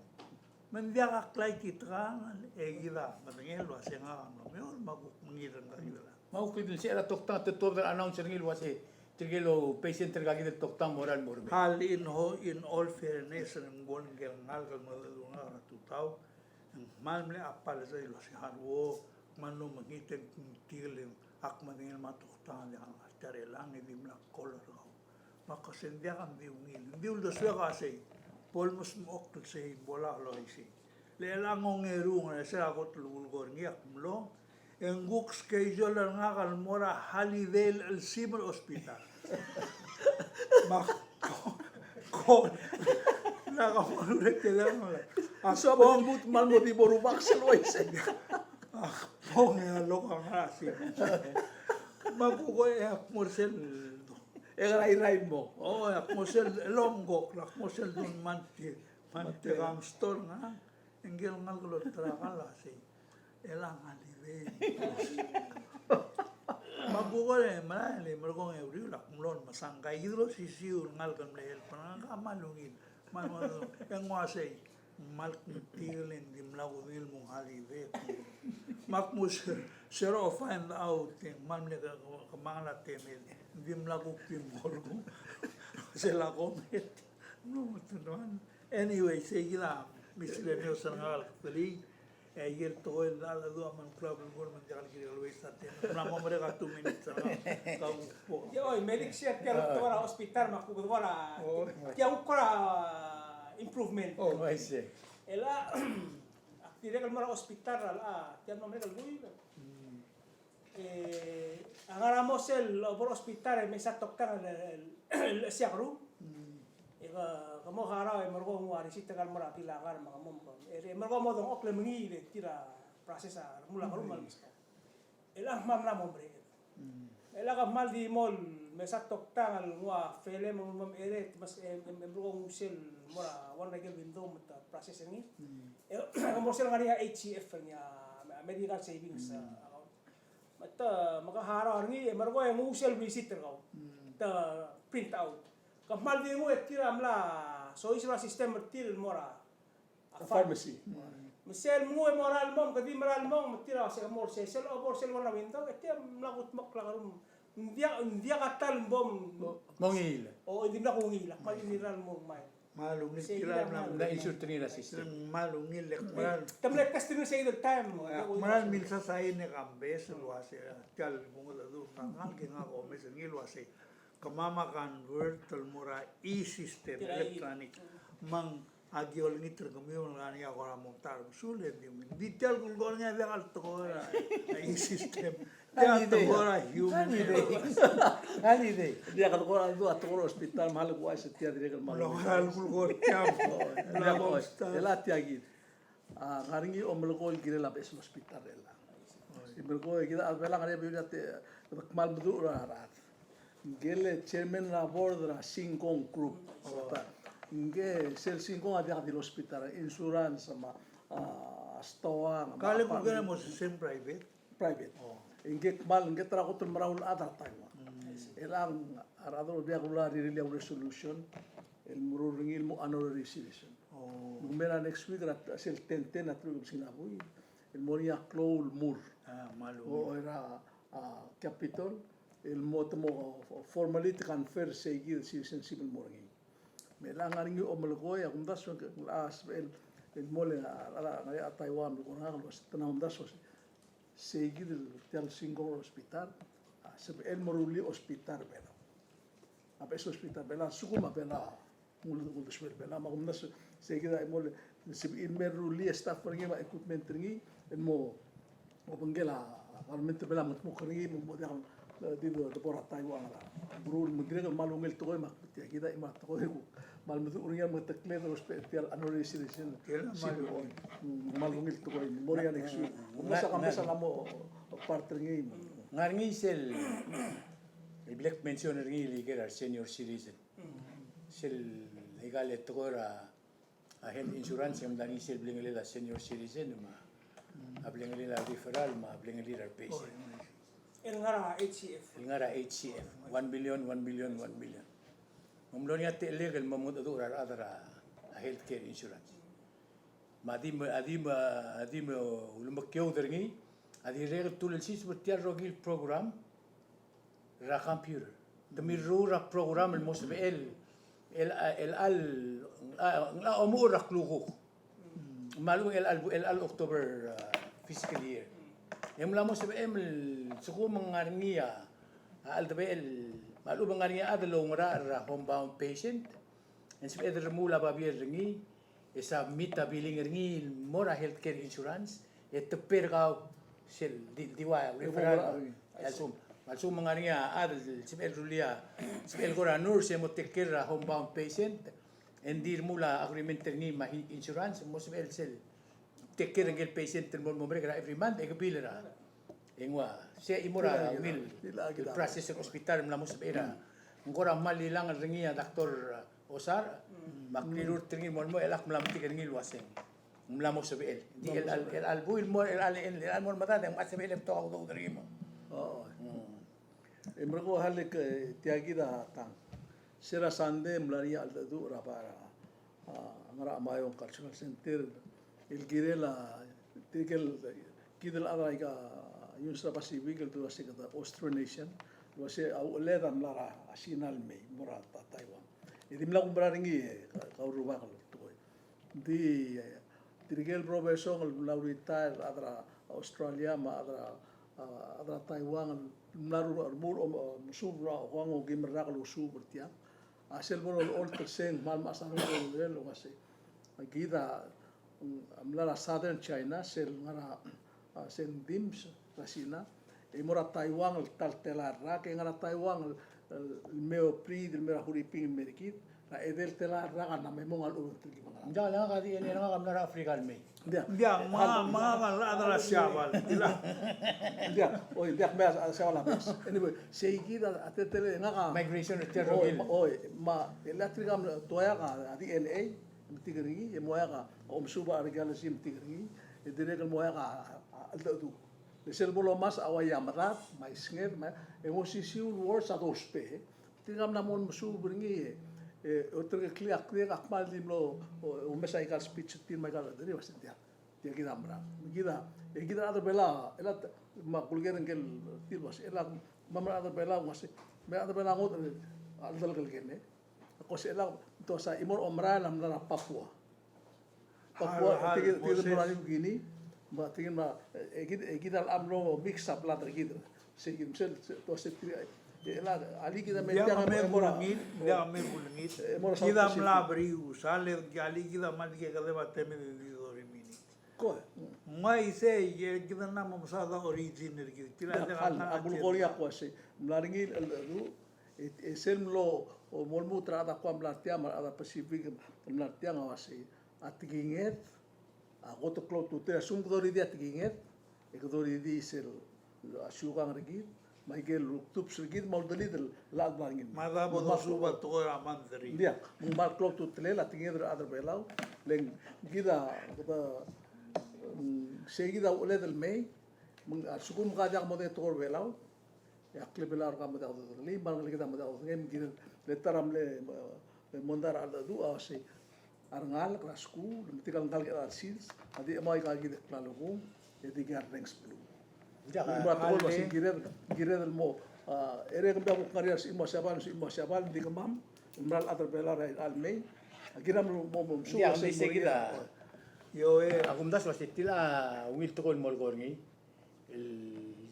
Me ng diak a klai titekangel, e kid a medengei el uase ngak a mlo meoud, me a kuk mengiil er ngka kid el. Me a kuk kid el se er a toktang te tuobed el announce er ngii el uase tirke el patient er kid el toktang mo er a el mo er a. Hal in ho, in all fairness, ng bo el ngike el ngalek el mo er a tutau, ng kmal mle apologize el uase hal bo, kmal mlo mekngit e ng tirke el ak medengei el me a toktang a diak el ngar tia er chelechang e dimlak call er kau. Me ak kmo se ng diak, ng di ungil. Ng di uldesuek a sei. Bo el mesmechokl sei, bo lak loisei. Le chelechang ongeru, ng ngar er sel kot el kulekoi er ngii, ak mlo. E ng kuk schedule er ngak el mo er a holiday el chelsib er a hospital. Me ak ko, ko, lak a mo er a hospital. A so a bo el mut, kmal mo di bo rubak sel uaisei. Ak bong e a lok a ngar er a sei. Me ak kuk e ak mo er sel E ngar er a Irrai el mo. O, ak mo sel, el omko, ak mo sel dun mante, mante kam store ngar, e ngike el ngalek el olterekokl a sei. E le ng holiday. Me ak kuk e merael, e merekong e uriul, ak mlo mesang, ngka kid el osisiu el ngalek el mle help er ngak, a kmal ungil. Me ak mo, e ng uaisei. Me ak tirke el dimlak kudengei el mo holiday. Me ak mo se, se er a find out e ng kmal mle ke, ke, kemanget a temel. Dimlak kuk di mo er kuk. Sel a comment. No, no. Anyway, sei kid a miscellaneous er ngak el ketelii. E aike el tekoi el dua me ng klou el kuk me ng diak el kirel el waste a temel. Ng mla mo merek a two minutes er ngak. Kau po. Oi, me di share tia el tekoi er a hospital me a kuk tekoi er a, tia kuk er a improvement. Oh, I see. E le, ak dirrek el mo er a hospital er a, a, tia el mo merek el buil. E, a ngar er a mo sel, bo er a hospital, e mesa toktang el, el, el siak rum. E ke, ke mo harau, e merekong e ng ua receipt er kau el mo er a bill er kau, me ke mo, e, e merekong e mo dengchokl e mengiil, e tir a process a, remuul a kerum el meskau. E le ak kmal mla mo merek. E le ak kmal di mo el mesa toktang el nguu a file me ng mo eret, me se, e, e, e merekong e ng sel mo er a one er a ikel window me te process er ngii. E, e mo sel ngar er ngii a H C F er ngii a, a medical savings, a, account. Me te, me ke harau er ngii, e merekong e nguu sel receipt er kau. Te print out. Ke kmal di nguu e tir a mla soiseb er a system er tir el mo er a a pharmacy. Me sel mnguu e mo er a lmong, ke di mera el mong, me tir a se ke mo er sel, sel obo er sel one er a window, e tir a mla kudmokl a kerum. Ng diak, ng diak a ta el bo mo mengiil. O, ng dimlak kungil, ak kmal di mera el mong mai. Kmal ungil tir a mla. Ng insure er ngii er a system. Kmal ungil e kmal. Te mle test er ngii sel time. Kmal milsa sain e kambes el uase, tia el bungel a du, ngalek e ngak a omes er ngii el uase, kemam a convert el mo er a e-system, electronic. Me ng Aki olengit er kemiu el ngar er ngii a kora mo ta er a mesul e di, di tia el kulekoi er ngii a diak el tekoi er a e-system. Tia el tekoi er a human error. Ng di a tekoi er a, a tekoi er a hospital me a lekuai se tia dirrek el mo. Lo kora el kulekoi er tia. Diak el tia kid. A ngar er ngii a omelekoi el kirel a beches el hospital er chelechang. E melekoi e kid a chad er a Belau a ngar er ngii a bebil er a te, kmal meduch er a rechad. Ngike el chairman er a board er a Shin Kong Group. Ngike sel Shin Kong a diak di el hospital, insurance me a, a, stoa me a. Kale kuk mo sel private? Private. Ngike kmal, ngike ta er a kot el merael el chad er a Taiwan. E chelechang a rechad er a Olbiil a Kelulau a rirellii a resolution el meruul er ngii el mo honorary citizen. Me ng mei er a next week er a sel ten ten a teruich el kebesengil a buil el mo er ngii a klou el mur. Er a, a, Capitol, el mo te mo formally te confer sei kid el citizenship el mo er ngii. Me chelechang a ngar er ngii a omelekoi, a kumdasu e ng sebechel el mo el, a, a, a Taiwan el kora ngak el uase te mla omdasu sei kid el tia el Shin Kong hospital, a, sebechel el mo rullii a hospital er a Belau. A beches el hospital er a Belau, a lsekum a Belau, ng uldesuel a Belau, me a kumdasu sei kid a chimo el sebechir el me rullii a staff er ngii me a equipment er ngii el mo obengkel a government er a Belau me te mo oker er ngii me ng mo diak di, di bo er a Taiwan a meruul. Me ng dirrek el kmal ungil tekoi me a tia kid a chimo el tekoi el kuk kmal meduch er ngii a mengeteklel el ousbech tia el honorary citizen. Kmal ungil tekoi. Mo er ngii a next week. Ng mesa, ng mesa a mo part er ngii. Ngar er ngii sel, e bla kmention er ngii el ikel a re senior citizen. Sel ikal tekoi er a, a health insurance, e ng mla er ngii sel blingelel a senior citizen, me a blingelel a referral, me a blingelel a re patient. El ngar er a H C F. El ngar er a H C F. One billion, one billion, one billion. Me ng mlo er ngii a techellek el mo mengedecheduch er a rechad er a healthcare insurance. Me a di me, a di me, a di me ulemekeoud er ngii, a dirrek el tulelsiseb er tia el rokir el program er a computer. Te mirruul er a program el mo sebechel el, el, el, a, a omuchel er a klukuk. Me a lechub e ng chelecha el, chelecha el October, a, fiscal year. E ng mla mo sebechem el sekum ng ngar er ngii a, a cheldebechel, me a lechub e ng ngar er ngii a chad el oungerachel er a homebound patient, e ng sebeched el remuul a babier er ngii, e submit a billing er ngii el mo er a healthcare insurance, e te pay er kau sel di, di ua referral. A lsekum, a lsekum ng ngar er ngii a chad el sebechel el rullii a, sebechel el kora nurse e mo take care er a homebound patient, e ng di remuul a agreement er ngii me a insurance, mo sebechel sel take care er ngii el patient el mo, mo merek er a every month, e ke bill er a. E ng ua, sei a chimo er a ungil el process er a hospital el mla mo sebechir a. Ng kora mle ilangel er ngii a Doctor Osar, me ak rirurt er ngii el mo, el mo, el ak mla metik er ngii el uaseng ng mla mo sebechel. Di el, el, el, el buil mo, el, el, el, el mo er a medad, e ng mla sebechel e betok a udoud er ngii mo. E merekong a halik, e, tia kid a tang. Se er a Sunday e mla er ngii a cheldecheduch er a bai er a, a, ngar er a Maiong Cultural Center el kirel a, tirke el, kid el chad er aika Union er a Pacific el dua se kede Austronesian, dua se a ucheled a mla er a Sina el mei, mo er a Ta-, Taiwan. E di mla kumerang er ngii, e, ka, kau rubak el tekoi. Di, e, tirke el professor el mla retire, a chad er a Australia me a chad er a, a, chad er a Taiwan el mla ru-, remuul, o, o, mesuub er a, o, kau a okeim el rak el osuub er tiang. A sel bo lolecholt el sei ng kmal mechas a renguk el uasei. Kid a, mm, mla er a Southern China, sel ngar er a, a, sel dims er a Sina. E mo er a Taiwan el ta el telael el rak, e ngar er a Taiwan el, el, el me opriid, el me er a Huriping, el me er kid, er a edei el telael el rak a mla me mong a lechub e ng telkib a ngerang. Ng diak, le ngak a di, le ngak a mla er a Africa el mei. Ng diak. Ng diak, me, me ngak a rechad er a Siabal. Ng diak, oi, ng diak, me a Siabal a bes. Anyway, sei kid a, a teletelel ngak a migration er tia el rokir. Oi, oi, me, e le tirka a mla, te oeak a D N A, metik er ngii, e mo oeak a omesuub a archaeology, metik er ngii, e dirrek el mo oeak a, a, a cheldecheduch. Le sel bo lomes a uaia medad, me a isnged, me a, e ng osisiu el words a dousbech. Tirka a mla mo mesuub er ngii, e, e, oterkeklii a kdek, ak kmal di mlo, o, omes aika el speech er tir me aika el rederir, uasei ng diak. Tia kid a mera. Me kid a, e kid a rechad er a Belau, e le, me a kuleker ngike el tir el uasei, e le, me a mera el rechad er a Belau, uasei, me a rechad er a Belau a ngodech a cheldelek el kene. Ko se el, te uasei, a chimo er a omerael a mla er a Papua. Papua, tirke, tirke el mo er a New Guinea, me tirke el mla, e kid, e kid a locha mlo mix a blood er kid. Sei kid, me sel, se, te uasei tirke, e, e le, alii kid a me tiang a me kulengit, diak a me kulengit. Kid a mla berius, a le, alii kid a mla di kedeb a temed e di dorimini. Ko. Me isei, e kid a mla mo mesaod a origin er kid. Kid a diak a mla, a kulekoi a ko uasei. Mla er ngii el, el, el, e, e sel mlo, o, mo lmuut er a rechad a ko a mla er tiang, me a rechad er a Pacific, mla er tiang a uasei. A tekinged, a kot el klou a ultutelel, a lsekum kede oridii a tekinged, e kede oridii sel, a siukang er kid, me aike el tuobed er kid, me a uldelid el, el chad er ngii. Me a da bo dosuub a tekoi er a mandri. Ng diak, me ng kmal klou a ultutelel a tekinged er a rechad er a Belau, le ng kid a, kede, mm, sei kid a ucheled el mei, me ng, a lsekum ke diak modengei a tekoi er a Belau, e a klebelau er kau a mo diak dodengelii, me a rengeleked a mo diak dodengei, me ng kirel, le ta er a mle, e, mondai er a cheldecheduch a uasei, a rengalek er a skuul, me tirka el ngalek er a sils, a di chemau aika kid el klalekong, e di kid a rrenges beluu. Ng diak, me a tekoi el uasei ng kired, kired el mo, a, e le kemiu a kuk ngar er ngii a sebechir el mo Siabal, sebechir el mo Siabal, ng di kemam, el mera el chad er a Belau er a mei, a kirem el mo, mo, mo, ng diak, sei kid a. Io, e. A kumdasu el uasei tia el ungil tekoi el mo lekoi er ngii. El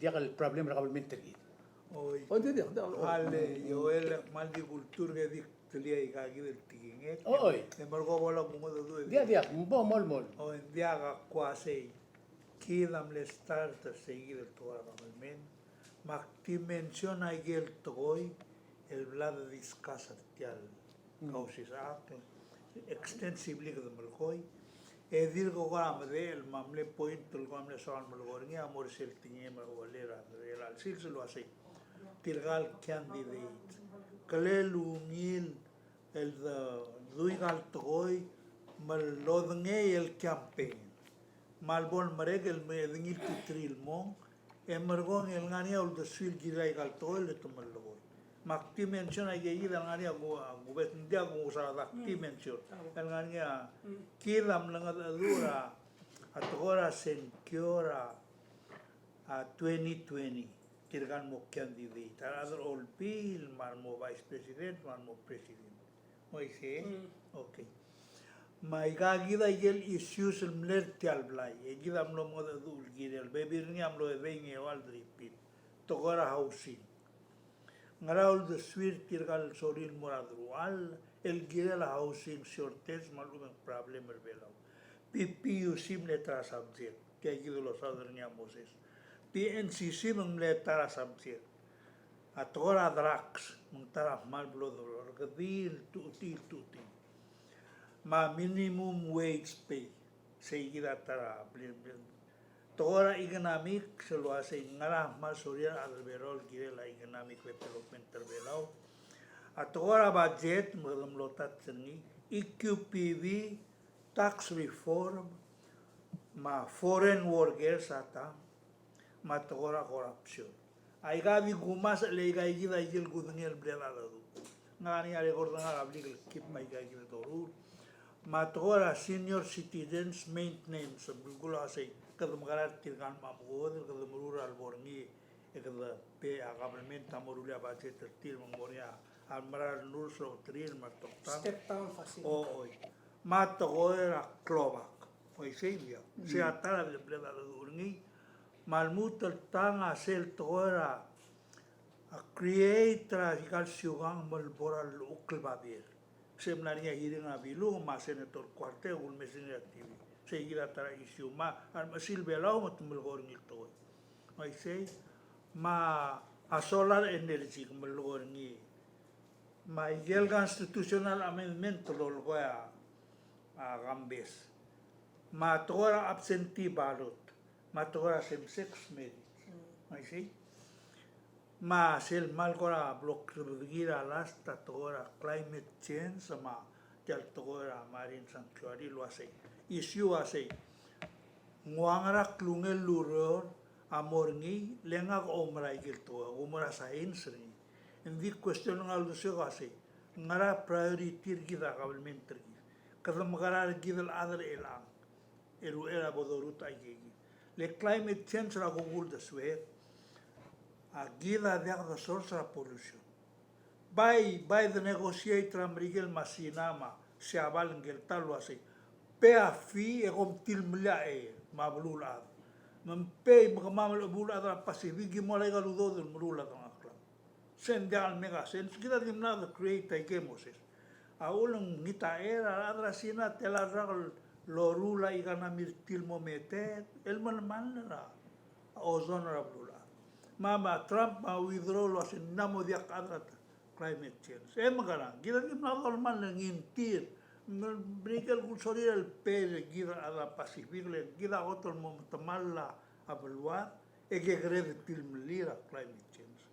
diak el problem er a kabelment er kid. Oi. Oi, diak, diak, diak. Ale, io, el kmal di kultur e di telia aika kid el tekingek. Oi. E merekong bo lak mo mengedecheduch e di. Diak, diak, bo mol, mol. Oi, diak a ko uasei. Kid a mle start er sei kid el tekoi er a kabelment. Me ak di mention aike el tekoi el bla de discuss er tia el Kausisechakl, extensively kede melekoi, e dirk kora medechel me a mle point el kora mle soal melekoi er ngii a mo er sel tekingem el ualei er a medechel a sils el uasei tirka el candidate. Kele ungil el de dui aika el tekoi me lodengei el campaign. Me a lebo lemerek el me de ngiltii el mong, e merekong e le ngar er ngii a uldesuir el kirir aika el tekoi el te melekoi. Me ak di mention a ikakid el ngar er ngii a ku-, a kubet, ng diak, kuk sel ak di mention. El ngar er ngii a, kid a mlengedecheduch er a, a tekoi er a sengkio er a, a twenty twenty. Tirka el mo candidate. A rechad er a Olbiil, me a remo vice president, me a remo president. Uaisei? Okay. Me aika kid a ikel issues el mle er tia el blai. E kid a mlo mengedecheduch el kirel. Bebil er ngii a mlo debate e ng eua el repeat. Tekoi er a housing. Ngera uldesuir tirka el sorir el mo er a deruchall el kirel a housing shortage me a lechub e ng problem er Belau. PPUC mle ta er a subject, tia kid el losaod er ngii a Moses. PNCC me ng mle ta er a subject. A tekoi er a drugs, me ng ta er a kmal blo-, rekedii el tuchetii, tuchetii. Me a minimum wage pay, sei kid a ta er a bli-, bli-, tekoi er a economic, sel uasei ngera kmal sorir a rechad er Belau el kirel a economic development er Belau. A tekoi er a budget, me kede mlo touch er ngii, EQPB, tax reform, me a foreign workers a tang, me a tekoi er a corruption. Aika di kumes el aika kid a ikel kudengei el bla ledu. Ng ngar er ngii a record er ngak a blik el keep me aika kid a doruul. Me a tekoi er a senior citizens maintenance, belkul a sei, kede mekerang er tirka el mla mo, kede meruul er a lebo er ngii, e kede pay, a government a mo rullii a budget er tir, me ng mo er ngii a, a mera el nurse el olterir, me a toktang. Step down facility. O, oi. Me a tekoi er a klobak. Uaisei, diak. Sei a ta er a bla ledu er ngii. Me a lmuut el tang a sel tekoi er a, a create er aika el siukang me lebo er a llechukl el babier. Se mla er ngii a hearing er a Bilung me a Senator Kuartei a kulemes er ngii er a T V. Sei kid a ta er a issue me a remechesil Belau me te melekoi er ngii el tekoi. Uaisei, me a solar energy ke melekoi er ngii. Me a ikel constitutional amendment el lolekoi a, a Kambes. Me a tekoi er a absentee ballot. Me a tekoi er a same sex marriage. Uaisei. Me sel kmal kora blo krebedekii er a last a tekoi er a climate change me tia el tekoi er a marine sanctuary el uasei. Issue uasei. Ng ua ngera klungel el ureor a mo er ngii, le ngak a oumera ikel tekoi, oumera science er ngii. Ng di question er ngak el uldesuek a uasei. Ngera priority er kid a government er kid. Kede mekerang er kid el chad er chelechang. El uchei er a bo doruul aikakid. Le climate change er a kuk uldesuek, a kid a diak de source er a pollution. Bai, bai de negotiate er a Merikel me a Sina me a Siabal ngike el ta el uasei. Pay a fee e kom tilemellii a chei me a beluulechad. Me ng pay me kemam el chebuul a chad er a Pacific, ki mo er aika el udoud el meruul a delengcheklam. Se ng diak el make a sense, kid a dimlak de create aike, Moses. A uchul e ng ngii a chei er a rechad er a Sina, tela el rak el loruul a economy er tir el mo meteet, el melemall er a ozone er a beluulechad. Me a, me a Trump me a withdraw el uasei ng mla mo diak chad er a climate change. E mekerang, kid a dimlak dolemall e ngii tir. Me, Merikel a kuk sorir el pay er kid a rechad er a Pacific, le kid a kot el mo metemall a beluad, e kekerei e tilemellii er a climate change.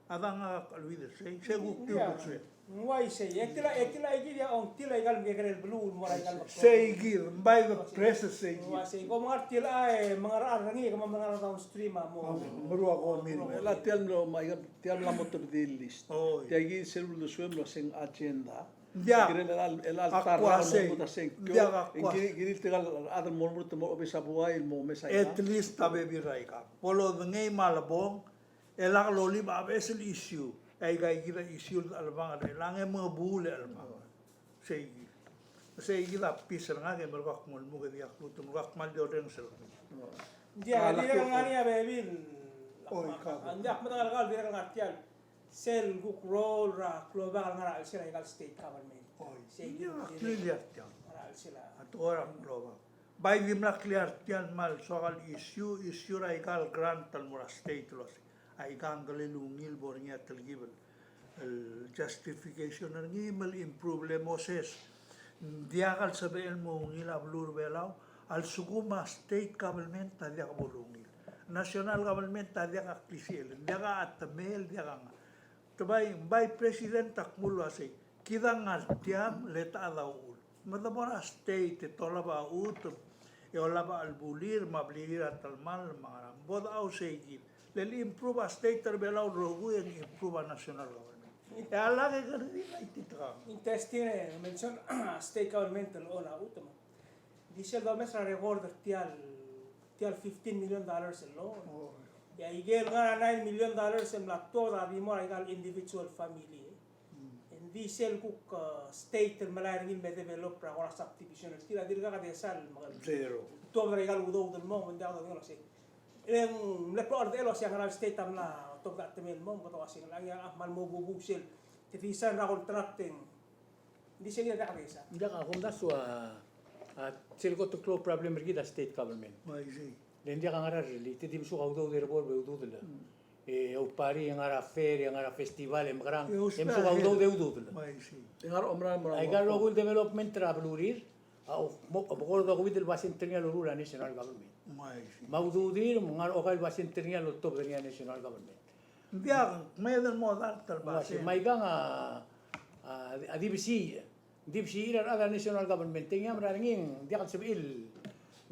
A dang a kcheleuid er sei, sei kuk tiu kuk sei. Ng uaisei, e tila, e tila ikid a ongtil aika el mekekerei el beluu el mo er aika el mekekerei. Sei kid, ng bai de press sei kid. Ng uaisei, kom ngar tilecha e mengerechar er ngii, kom mengerechar downstream a mo. Meruul a komi. Tia el mlo, me aika, tia el mla mo tebedii el list. Oi. Tia kid sel uldesuem el uasei ng agenda. Ng diak. Kirel el, el, el ak uasei. Ng diak ak uasei. Kirel tirka el chad el mo lmuut el mo obes a buai el mo omes aika. At least a bebil er aika. Bo lodengei me a lebong, e lak lolib a beches el issue. Aika kid a issue el chelebangel er chelechang e mengebuul el chelebangel. Sei kid. Sei kid a piece er ngak e merekong ak mo lmuut e diak lmuut, merekong ak kmal di orrenges er kemiu. Ng diak, ng diak el ngar er ngii a bebil. Oi, ka. Ng diak medengei el kau el dirrek el ngar tiang. Sel kuk role er a klobak el ngar er a chelsel aika el state government. Oi, sei kid a clear er tiang. Ngar er a chelsel a. A tekoi er a klobak. Bai dimlak clear er tiang me a lsoak el issue, issue er aika el grant el mo er a state el uasei. Aika ngkelel ungil bo er ngii a telkib el, el justification er ngii me le improve le Moses. Ng diak el sebechel el mo ungil a beluu er a Belau, a lsekum a state government a diak bo lungil. National government a diak a klisichel, ng diak a temel, diak a nga. Te bai, bai president a kmo el uasei, kid a ngar tiang le te chad a uchul. Me de bo er a state e te olab a chutem, e olab a chelebulir me a blirir a telemall me a ngerang. Bo de chau sei kid. Le le improve a state er a Belau el rokui e ng improve a national government. Ia, a lak e kede di, a ititekang. Interesting e mention state government el loan a chutem. Di sel domes er a record er tial, tial fifteen million dollars el loan. Oh. Ia, ikel ngar er a nine million dollars el mla tuobed a di mo er a ikal individual family. Ng di sel kuk, eh, state el melai er ngii el me develop er a kora subdivision er tir a dirkak a desa el mekera. Zero. Tuobed er a ikal udoud el mong, me ng diak dodengei el uasei. E ng mle klou a rdechel el uasei a ngera el state a mla tuobed a temel el mong, me kede uasei ng ngar er ngii a kmal mo bubu sel. Te di sign er a contract e ng di sel diak a desa. Ng diak a kumdasu a, a, sel kot el klou el problem er kid a state government. Uaisei. Le ng diak a ngar er a rellii, te di mesuk a udoud er a bo el bo el ududel. Mm. E oupari e ngar er a fair, e ngar er a festival, e mekerang, e ousbech, e mesuk a udoud e ududel. Uaisei. E ngar er a omerael el mo er a, aika el rokui el development er a belurir, a, mo, mo kora dokeuid el basent er ngii a loruul a national government. Uaisei. Me a ududir, me ng ngar er a okai el basent er ngii a loltobed er ngii a national government. Ng diak, me de mo dart el basent. Uaisei, me aikang a, a, a di besiich. Ng di besiich er a rechad er a national government, e ng mera er ngii, ng diak el sebechir el,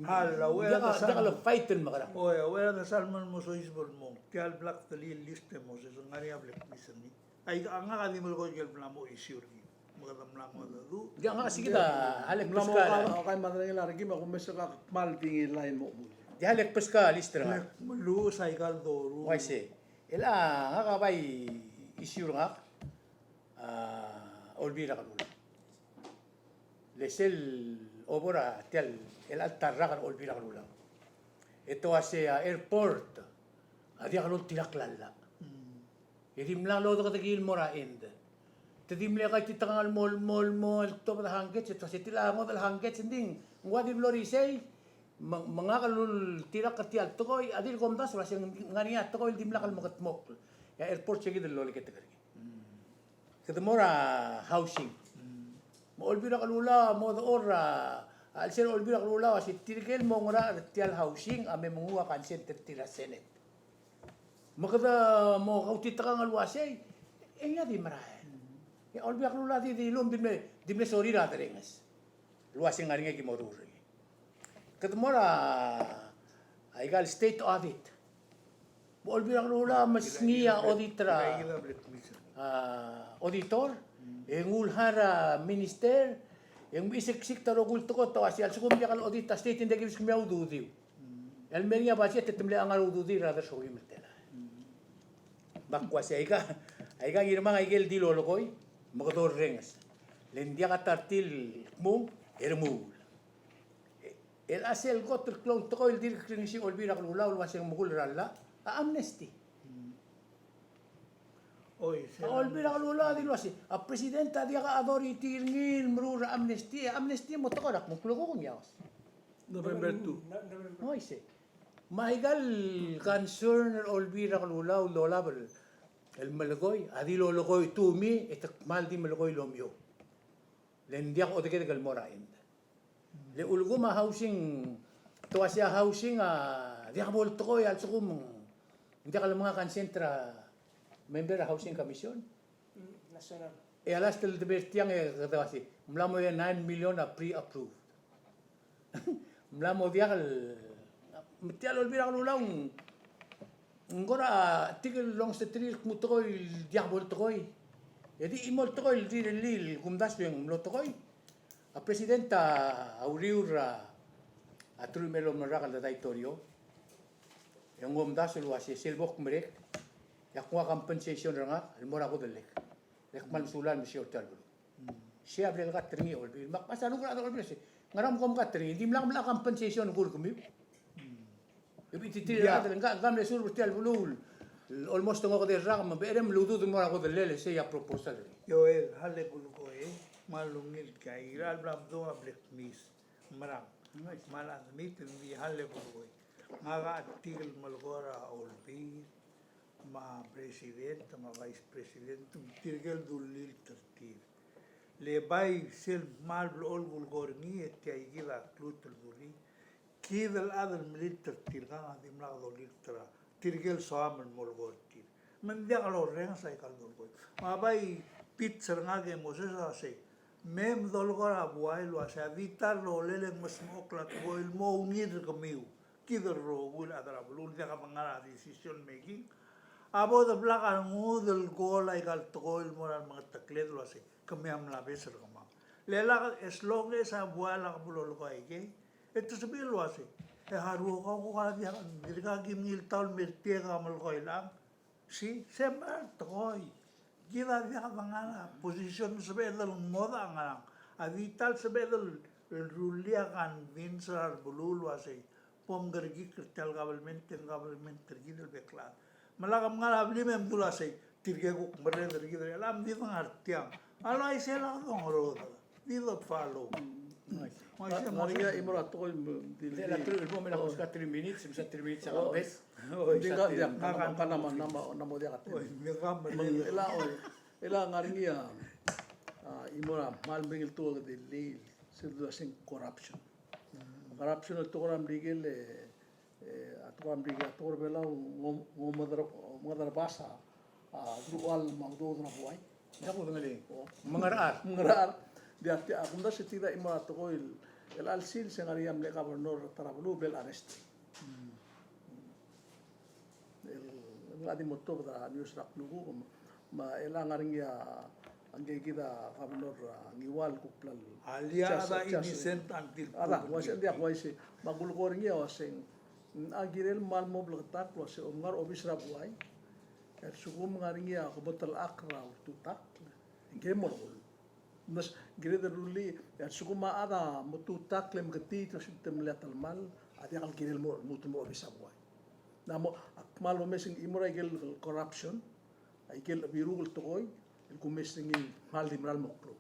a, diak, diak el fight el mekerang. Oi, a uchei er a desal me ng mo soiseb el mong. Tia el bla kdelii el list e Moses, ng ngar er ngii a bla kmisang er ngii. Aika, ngak a di melekoi ikel bla mo issue er ngii. Me kede mla mo dedu. Diak, ngak a sikid a, a lek peska. Mla mo ka, okai me a derengel a rekil me a kumes er kak kmal di ngilai el mo bul. Diak, a lek peska a list er ngak. Lek meluches aika el doruul. Uaisei. El a, ngak a bai issue er ngak. A, Olbiil er a Kelulau. Le sel obo er a tia el, el ta el rak er a Olbiil er a Kelulau, e te uasei a airport a diak loltirakl a llach. Mm. E dimlak lodekedekii el mo er a end. Te di mle kaititekangel el mo, mo, mo el tobed a hangkets, e te uasei te mla ngodech el hangkets, ng di ng ua di blo er isei, me, me ngak el ultirakl er tia el tekoi, a dirk omdasu el uasei ng ngar er ngii a tekoi el dimlak el mekedmokl. E a airport se kid el loleketek er ngii. Kede mo er a housing. Me a Olbiil er a Kelulau a mo dechor er a, a chelsel a Olbiil er a Kelulau a se tirke el mo ngar er tia el housing a me menguu a consent er tir a Senate. Me kede mo kautitekangel el uasei, e ngii a di merael. E a Olbiil er a Kelulau a di, di lum di mle, di mle sorir a derenges el uasei ng ngar er ngii a ki mo dechor er ngii. Kede mo er a, aika el state audit. Me a Olbiil er a Kelulau a mes ngii a auditor, a, auditor, e nguu el hire a minister, e ng msiksik a rokui el tekoi, te uasei a lsekum ng diak el audit a state e ng diak kibes kemiu a ududiu. El mer ngii a budget e te mle ngar er a ududir er a dersoim el telael. Me ak uasei aika, aika ngii me aike el di lolekoi, me kede orrenges. Le ng diak a ta er tir el kmung, e remuul. E, el a sel kot el klou el tekoi el dirk ringesii a Olbiil er a Kelulau el uasei ng mekull er a llach, a amnesty. Oi, a Olbiil er a Kelulau a dilu el uasei, a president a diak a authority er ngii el meruul er a amnesty, a amnesty a mo tekoi er a kmung, klou kung iaos. November two. Oi, sei. Me aika el concern er a Olbiil er a Kelulau el dolab el, el melekoi, a di lolekoi tumii, e te kmal di melekoi el omiou. Le ng diak odekedek el mo er a end. Le ulekum a housing, te uasei a housing a diak bo el tekoi a lsekum ng diak el menga consent er a member er a Housing Commission. Mm, national. E a last el debate tiang e kede uasei, mla mo nine million a pre-approved. Mla mo diak el, me tia el Olbiil er a Kelulau ng kora tirke el longeseterir el kmo tekoi el diak bo el tekoi. E di chimo el tekoi el rirellii el kumdasu e ng mlo tekoi. A president a, a uriul er a, a teruich me a elolem el rak el detail er eou, e ng omdasu el uasei sel bo kmerek, e ak nguu a compensation er ngak el mo er a kodellek. Le kmal mesulang el mesiou er tia el beluu. Sei a bla lekat er ngii a Olbiil. Me ak mesa luk er a Olbiil, sei. Ngera me kom kat er ngii? Ng dimlak mla compensation el kuk er kemiu. E bititir a rechad el ngka, ngka mle serve er tia el beluu el almost ng okedei el rak, me becherei me le ududir el mo er a kodellel, e sei a proposal er ngii. Joel, hale kulekoi, me a lungil tia, irechar el bla mdung a bla kmis. Merang. Me a admit, ng di hale kulekoi. Ngak a tirke el melekoi er a Olbiil, me a president, me a vice president, me tirke el dullilt er tir. Le bai sel kmal blechoel kulekoi er ngii e tia kid a kluut el dulii. Kid el chad el melilt er tir, ngak a dimlak dolilt er tirke el soam el molekoi er tir. Me ng diak lorrenges aika el dolekoi. Me a bai pitch er ngak e Moses a sei, me mdolekoi er a buai el uasei a di ta el rolel e ng mesmechokl a tekoi el mo ungil er kemiu. Kid el rokui el chad er a beluu el diak dengar er a decision making, A bo de blak a rengud el goal aika el tekoi el mo er a remengetekled el uasei, kemiu a mla obes er kemam. Le lak, as long as a buai a lak bo lolekoi aikei, e te sebechir el uasei, e a rua kau ko kora diak, dirkak ki mengiltau el mer tiang a melekoi el chang. Sei, se mera el tekoi. Kid a diak de ngar er a position el sebeched el ngodech a ngerang. A di ta el sebeched el rullii a convince er a rebeluu el uasei, bo mkerekikl er tia el government, e ng government er kid el bek el chad. Me lak mngar er a blim e mdu el uasei, tirke kuk merreder er kid er chelechang, di de ngar tiang. A le uaisei e lak dongerodech. Di de follow. Uaisei, uaisei. Ngar er ngii a chimo er a tekoi, di, di, el bo me lak three minutes, me sa three minutes a kabes. Oi, ng di ngar, ng di ngar, ng di ngar, ng di ngar, ng di ngar, ng di ngar. Oi, me ka me. Me ng, e le, oi, e le ngar er ngii a, a, chimo er a kmal meringel tekoi el di, di, se el dua seng corruption. Corruption el tekoi er a Merikel, e, e, a tekoi er a Merikel, a tekoi er a Belau, ng, ng, ng omengeder, omengederbas a, a, deruchall me a udoud er a buai. Diak kudengelii. O. Mengerechar. Mengerechar. Di a, a, kumdasu e tia chimo er a tekoi el, el chelsel se ngar er ngii a mle governor er a ta er a beluu, bla el arrest. Mm. El, el mla di mo tuobed er a news er a klukuk, me, me a chelecha ngar er ngii a, ngike kid a governor, a, Ngiwal el kuk bla el, a, lia a chad a innocent until proven guilty. A da, uaisei, ng diak, uaisei. Me a kulekoi er ngii a uaseng, a kirel kmal mo bleketakl el uasei, om ngar er a obis er a buai, e a lsekum ngar er ngii a kebotellachakl er a ultutakl, e ng kirel mo er a Ng kired el rullii, e a lsekum a chad a mo tutakl e meketiit el uasei te mle telemall, a diak el kirel mo, mo lmuut el mo er a obis er a buai. Ng mo, ak kmal omes e ng chimo er a ikel corruption, a ikel biruk el tekoi, el kumes er ngii el kmal di mera el mo klou.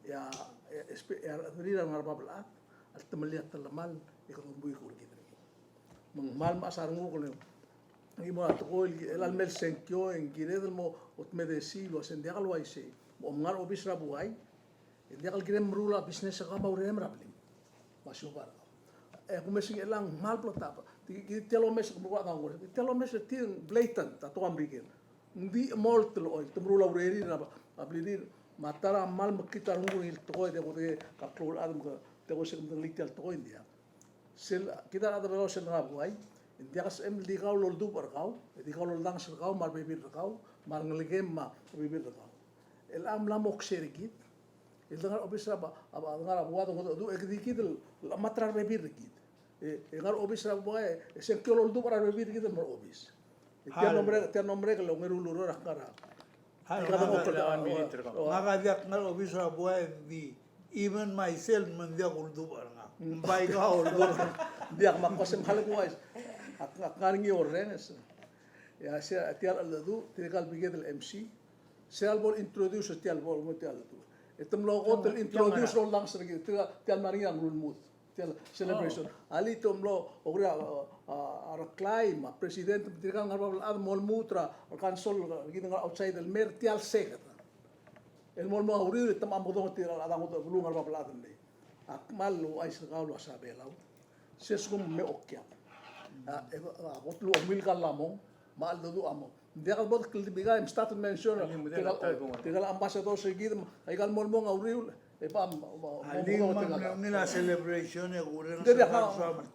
E a, e, espe-, e a rechederir a rengar er a bab el chad, a le te mle telemall, e kede ombuik er kid er ngii. Me ng kmal mechas a renguk el, ng chimo er a tekoi el, el mle sengkio, e ng kired el mo, otmedesii el uasei ng diak el uaisei. Mo ngar er a obis er a buai, e ng diak el kirem meruul a business er kau me a urerem er a blim. Me a siobai er kau. E kumes e ng chelechang kmal bleketakl. Ti, ti, tia el omes, kuk a dang, tia el omes e tia ng blatant, a tekoi er a Merikel. Ng di chemolt el oi, te meruul a urerir er a, a blirir, me a ta er a kmal mekngit a renguk el tekoi, e diak kudengei a klou el chad me ke, diak kudengei se ke medengelii tia el tekoi, ng diak. Sel, kid a rechad er kau sel ngar er a buai, e ng diak sebechem el di kau el oldubech er kau, e di kau el oldanges er kau, me a rebebil er kau, me a rengelekem me a rebebil er kau. Chelechang a mla mo oker er kid, el de ngar er a obis er a ba, a ba, de ngar er a buai, de ngodech, e kede kid el, el chemat er a rebebil er kid. E, e ngar er a obis er a buai, e sengkio el oldubech er a rebebil er kid el mo er a obis. E tia el mlo merek, tia el mlo merek el ongeru el ureor a kngar er a. Hal, ngak a, ngak a diak ngar er a obis er a buai, di, even myself, me ng diak uldubech er ngak. Mm. Ng bai kau uldubech. Diak, me ak kmo se ng kmal uaisei. Ak, ak ngar er ngii a orrenges. E a se, tia el cheldecheduch, tirka el biked el M C. Se el bo el introduce, tia el bo el, tia el cheldecheduch. E te mlo kot el introduce el oldanges er kid, tia, tia el mla er ngii a ngerulmud. Tia el celebration. Oh. Alii te mlo, okerir a, a, a Reklai me a president, me tirka el ngar er a bab el chad el mo lmuut er a, er a council, kid el ngar er a outside el mer, tia el seked. El mo, mo uriul, e te mo modengei tirka el chad a ngodech el beluu el ngar er a bab el chad el mei. Ak kmal ouchais er kau el uasei a Belau. Se lsekum me okiu. A, e, a, kot el ua Milka Lamong, me a cheldecheduch a mo. Ng diak el bo dekltibika, e mstart el mention, tirka el, tirka el ambassador er kid, aika el mo lmong a uriul, e ba, mo, mo, a celebration e kureng. Ng diak, ng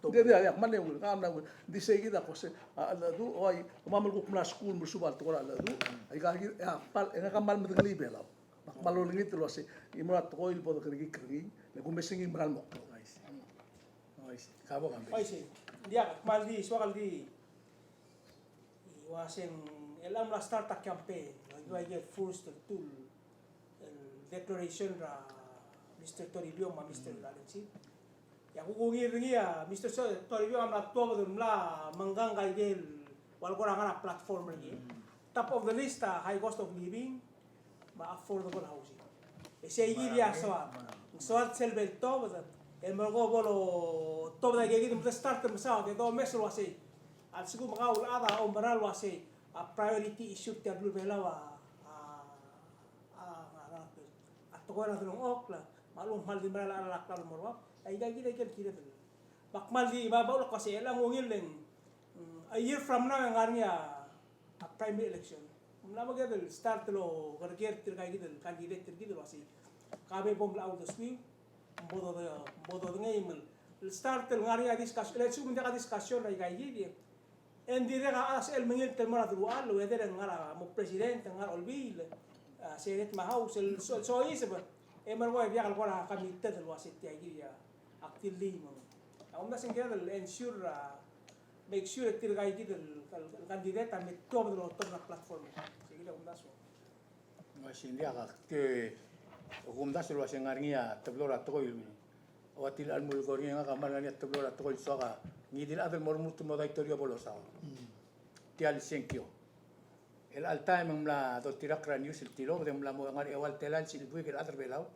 diak, ng diak, ng diak, ng di sei kid a ko se, a, cheldecheduch, oi, kemam el kuk mla skuul, me a lsekum a tekoi er a cheldecheduch, aika kid, e a, kmal, e ngak a kmal medengelii Belau. Me ak kmal olengit el uasei, ng mo er a tekoi el bo dekerekikl er ngii, le kumes er ngii el mera el mo klou. Uaisei. Uaisei. Ng diak, kmal di, soak el di, uaseng, el mla start a campaign, el ua ikel first el tul, el declaration er a Mister Toribiong me a Mister Alexis. E a kuk ungil er ngii a Mister So-, Toribiong a mla tuobed el mla mengkang a ikel ua le kora ngar er a platform er ngii. Top of the list a high cost of living, me a affordable housing. E sei kid a soad. Soad sel bo el tuobed, e merkong bo lotobed a ikakid me de start el mesaod, e domes el uasei. A lsekum kau el chad a oumera el uasei a priority issue er tia el beluu er a Belau a, a, a, a tekoi er a delengchokl, me a lechub e ng kmal di mera el chad er a klalo el mo er bab, a ikakid a ikel kired el. Me ak kmal di, me a bo lak uasei, e ng ungil el, mm, a year from now e ng ngar er ngii a a primary election. Ng mla mo kid el start el okerker tirka kid el candidate er kid el uasei. Ka bo mla uldesuiu, bo do, bo dodengei me el start el ngar er ngii a discussion, el lsekum ng diak a discussion er a ikakid. E ng dirrek a chad a sebechel mengilt el mo er a deruchall, whether ng ngar er a mo president, ng ngar er a olbiil, a, Senate me a House, el so, soiseb. E merekong e diak el kora committed el uase tia kid a ak tilii me ng. A kumdasu e ng kired el ensure, a, make sure tirka kid el, el, el candidate a me tuobed el otobed er a platform. Sei kid a kumdasu. Uaisei, ng diak, ak, ke, kumdasu el uase ng ngar er ngii a teblo er a tekoi el, ua tia el mle kora ngii, ngak a kmal ngar er ngii a teblo er a tekoi el soak a ngii di el chad el mo remurt el mo daitorio a bo losaod. Mm. Tia el sengkio. El chelecha el taem e ng mla doltirakl er a news el tilobed e ng mla mo ngar er a eua el telael sel buik el chad er a Belau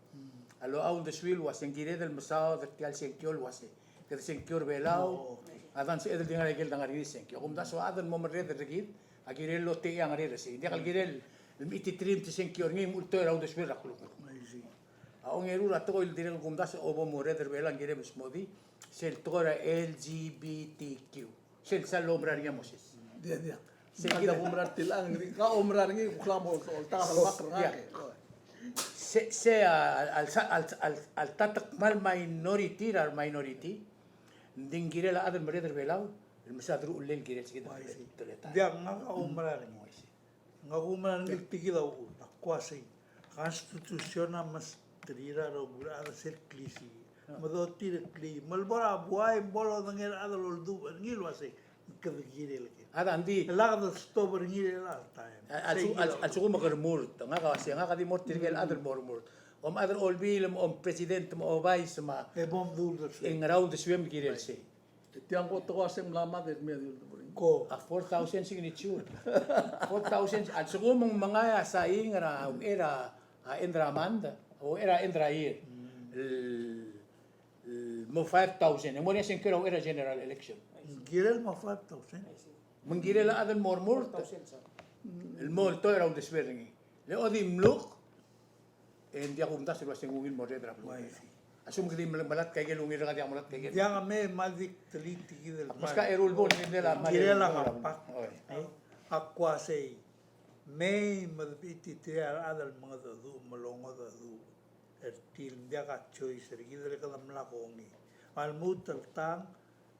a locha uldesuir el uase ng kired el mesaod er tia el sengkio el uase kede sengkio er a Belau. Oh, okay. A dang sebeched el di ngar er a ikel dengar er ngii el sengkio. Kumdasu a chad el mo merreder er kid a kirel el otechii a ngerel er sei. Ng diak el kirel el mechititerir me te sengkio er ngii me ultoir a uldesuir er a klukuk. I see. A ongeru er a tekoi el dirrek el kumdasu a bo mo merreder er a Belau a kirem el smodii, sel tekoi er a L G B T Q. Sel sal oumera er ngii a Moses. Diak, diak. Sei kid a oumera er tiang, ng di ka oumera er ngii, kuk mo oltak el bak er ngak. Se, se a, al, al, al, al ta te kmal minority er a reminority, ng di ng kirel a chad el merreder er a Belau el mesa deruchellel el kirel sei kid. Uaisei. Diak, ngak a oumera er ngii. Uaisei. Ngak a oumera er ngii el tia kid a uchul, ak uaisei. Constitution a mesterir a rokui el chad sel klisiich. Me dotireklii, me le bo er a buai, me bo lodengei a rechad el oldubech er ngii el uasei, kede kirel kid. A, ng di. E lak de stop er ngii er chelecha el taem. A, a, sei kid a, a lsekum e ke remurt, ngak a uasei, ngak a di mo er tirke el chad el mo remurt. Om chad er a olbiil, me om president, me om vice, me a. E bo mdu uldesuem. E ngera uldesuem el kirel sei. Tiang ko tekoi a se ng mla mad el mei a di uldesuem. Ko. A four thousand signature. Four thousand, a lsekum ng mengai a saing er a, er a end er a month, o er a end er a year. Mm. El, el mo five thousand. E ng mo er ngii a sengkio er a, er a general election. Ng kirel mo five thousand. Me ng kirel a chad el mo remurt. Four thousand, sir. El mo oltoir a uldesuir er ngii. Le o di mluk, e ng diak kumdasu el uase ng ungil el mo merreder er a beluu. Uaisei. A lsekum kede di mel-, melatk a ikel ungil er ngak, diak melatk a ikel. Diak me, me a di telii tia kid el. Ak meskau a eru el bo el kirel a, kirel a mle, mle, mle, mle, mle. Oi. Ak uasei, mei me de bititerir a rechad el mengedecheduch me longedecheduch er tir, ng diak a choice er kid el kede mla kongei. Me a lmuut el tang,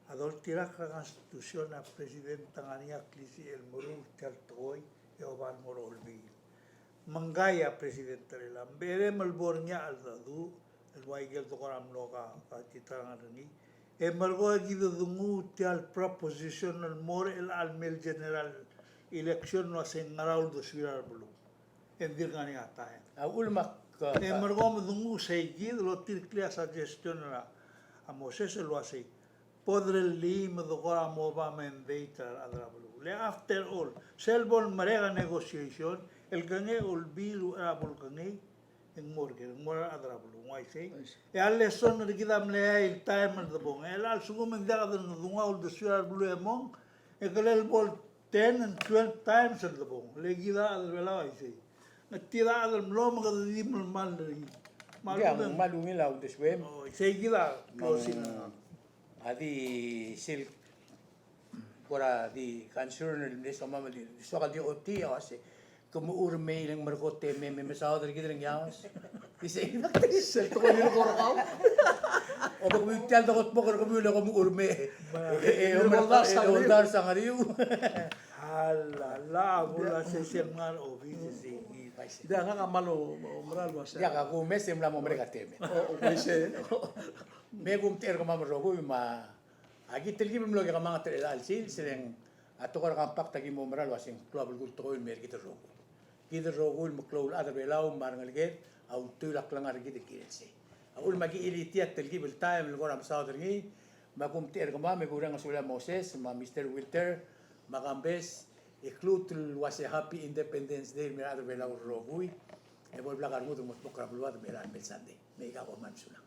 a doltirakl er a Constitution a President a ngar er ngii a klisiich el meruul tia el tekoi e oba el mo er a olbiil. Me ngii a President er chelechang, ng berem el bo er ngii a cheldecheduch el ua ikel tekoi er a mlo ka, ka titirang er ngii. E merekong e kid a denguu tia el proposition el mo er chelecha el mei el general election el uasei ngera uldesuir a rebeluu. E ng dirk ngar er ngii a taem. A uchul me ak, e merekong me denguu sei kid el otireklii a suggestion er a, a Moses el uasei bo derellii me de kora mo oba mandate er a rechad er a beluu. Le after all, sel bo lemerek a negotiation, el kengei a olbiil er a bo lekengei, e ng mo er ker, e ng mo er a rechad er a beluu, ng uaisei. Uaisei. E a lesson er kid a mle eai el taem el debong. E a lsekum e ng diak de denguu a uldesuir a rebeluu e mong, e kele bo el ten and twelve times el debong. Le kid a rechad er a Belau a uaisei. Ng tir a chad el mlo me kede di melemall er ngii. Ng diak, me ng kmal ungil a uldesuem. O, sei kid a closing. Me ng, a di sel kora di concern el mle soam el di soak el di ochotii a uase ke mo er mei, le ng merekong e te mei, me mesaod er kid er ngii a uase. Di sei kid a, sel tekoi el kora kau. O bo kemiu tia el dekot mo er kemiu le ke mo er mei. E, e, e, oldars a ngeriu. Hala, la, a bo el uase se el ngar er a obis, sei kid. Diak, ngak a kmal oumera el uase. Diak, a kumes e ng mla mo merek a temel. O, o, uaisei. Me kumtechei er kemam el rokui me a Aki telkib el mlo kemanget er chelecha el sils, e le ng a tekoi er a compact a ki mo mera el uase ng klou a belkul tekoi el mei er kid el rokui. Kid el rokui el meklou el chad er a Belau me a rengeleked a ultuil a klengar er kid el kirel sei. A uchul me aki chilitii a telkib el taem el kora mesaod er ngii, me a kumtechei er kemam, e kureng a sulir a Moses, me a Mister Wilter, me a Kambes, e kluut el uase Happy Independence Day el mei er a rechad er a Belau el rokui, e bo el blak a rengud el mo tmokl er a beluad el mei er a mei el Sunday. Me aika kom kmal mesulang.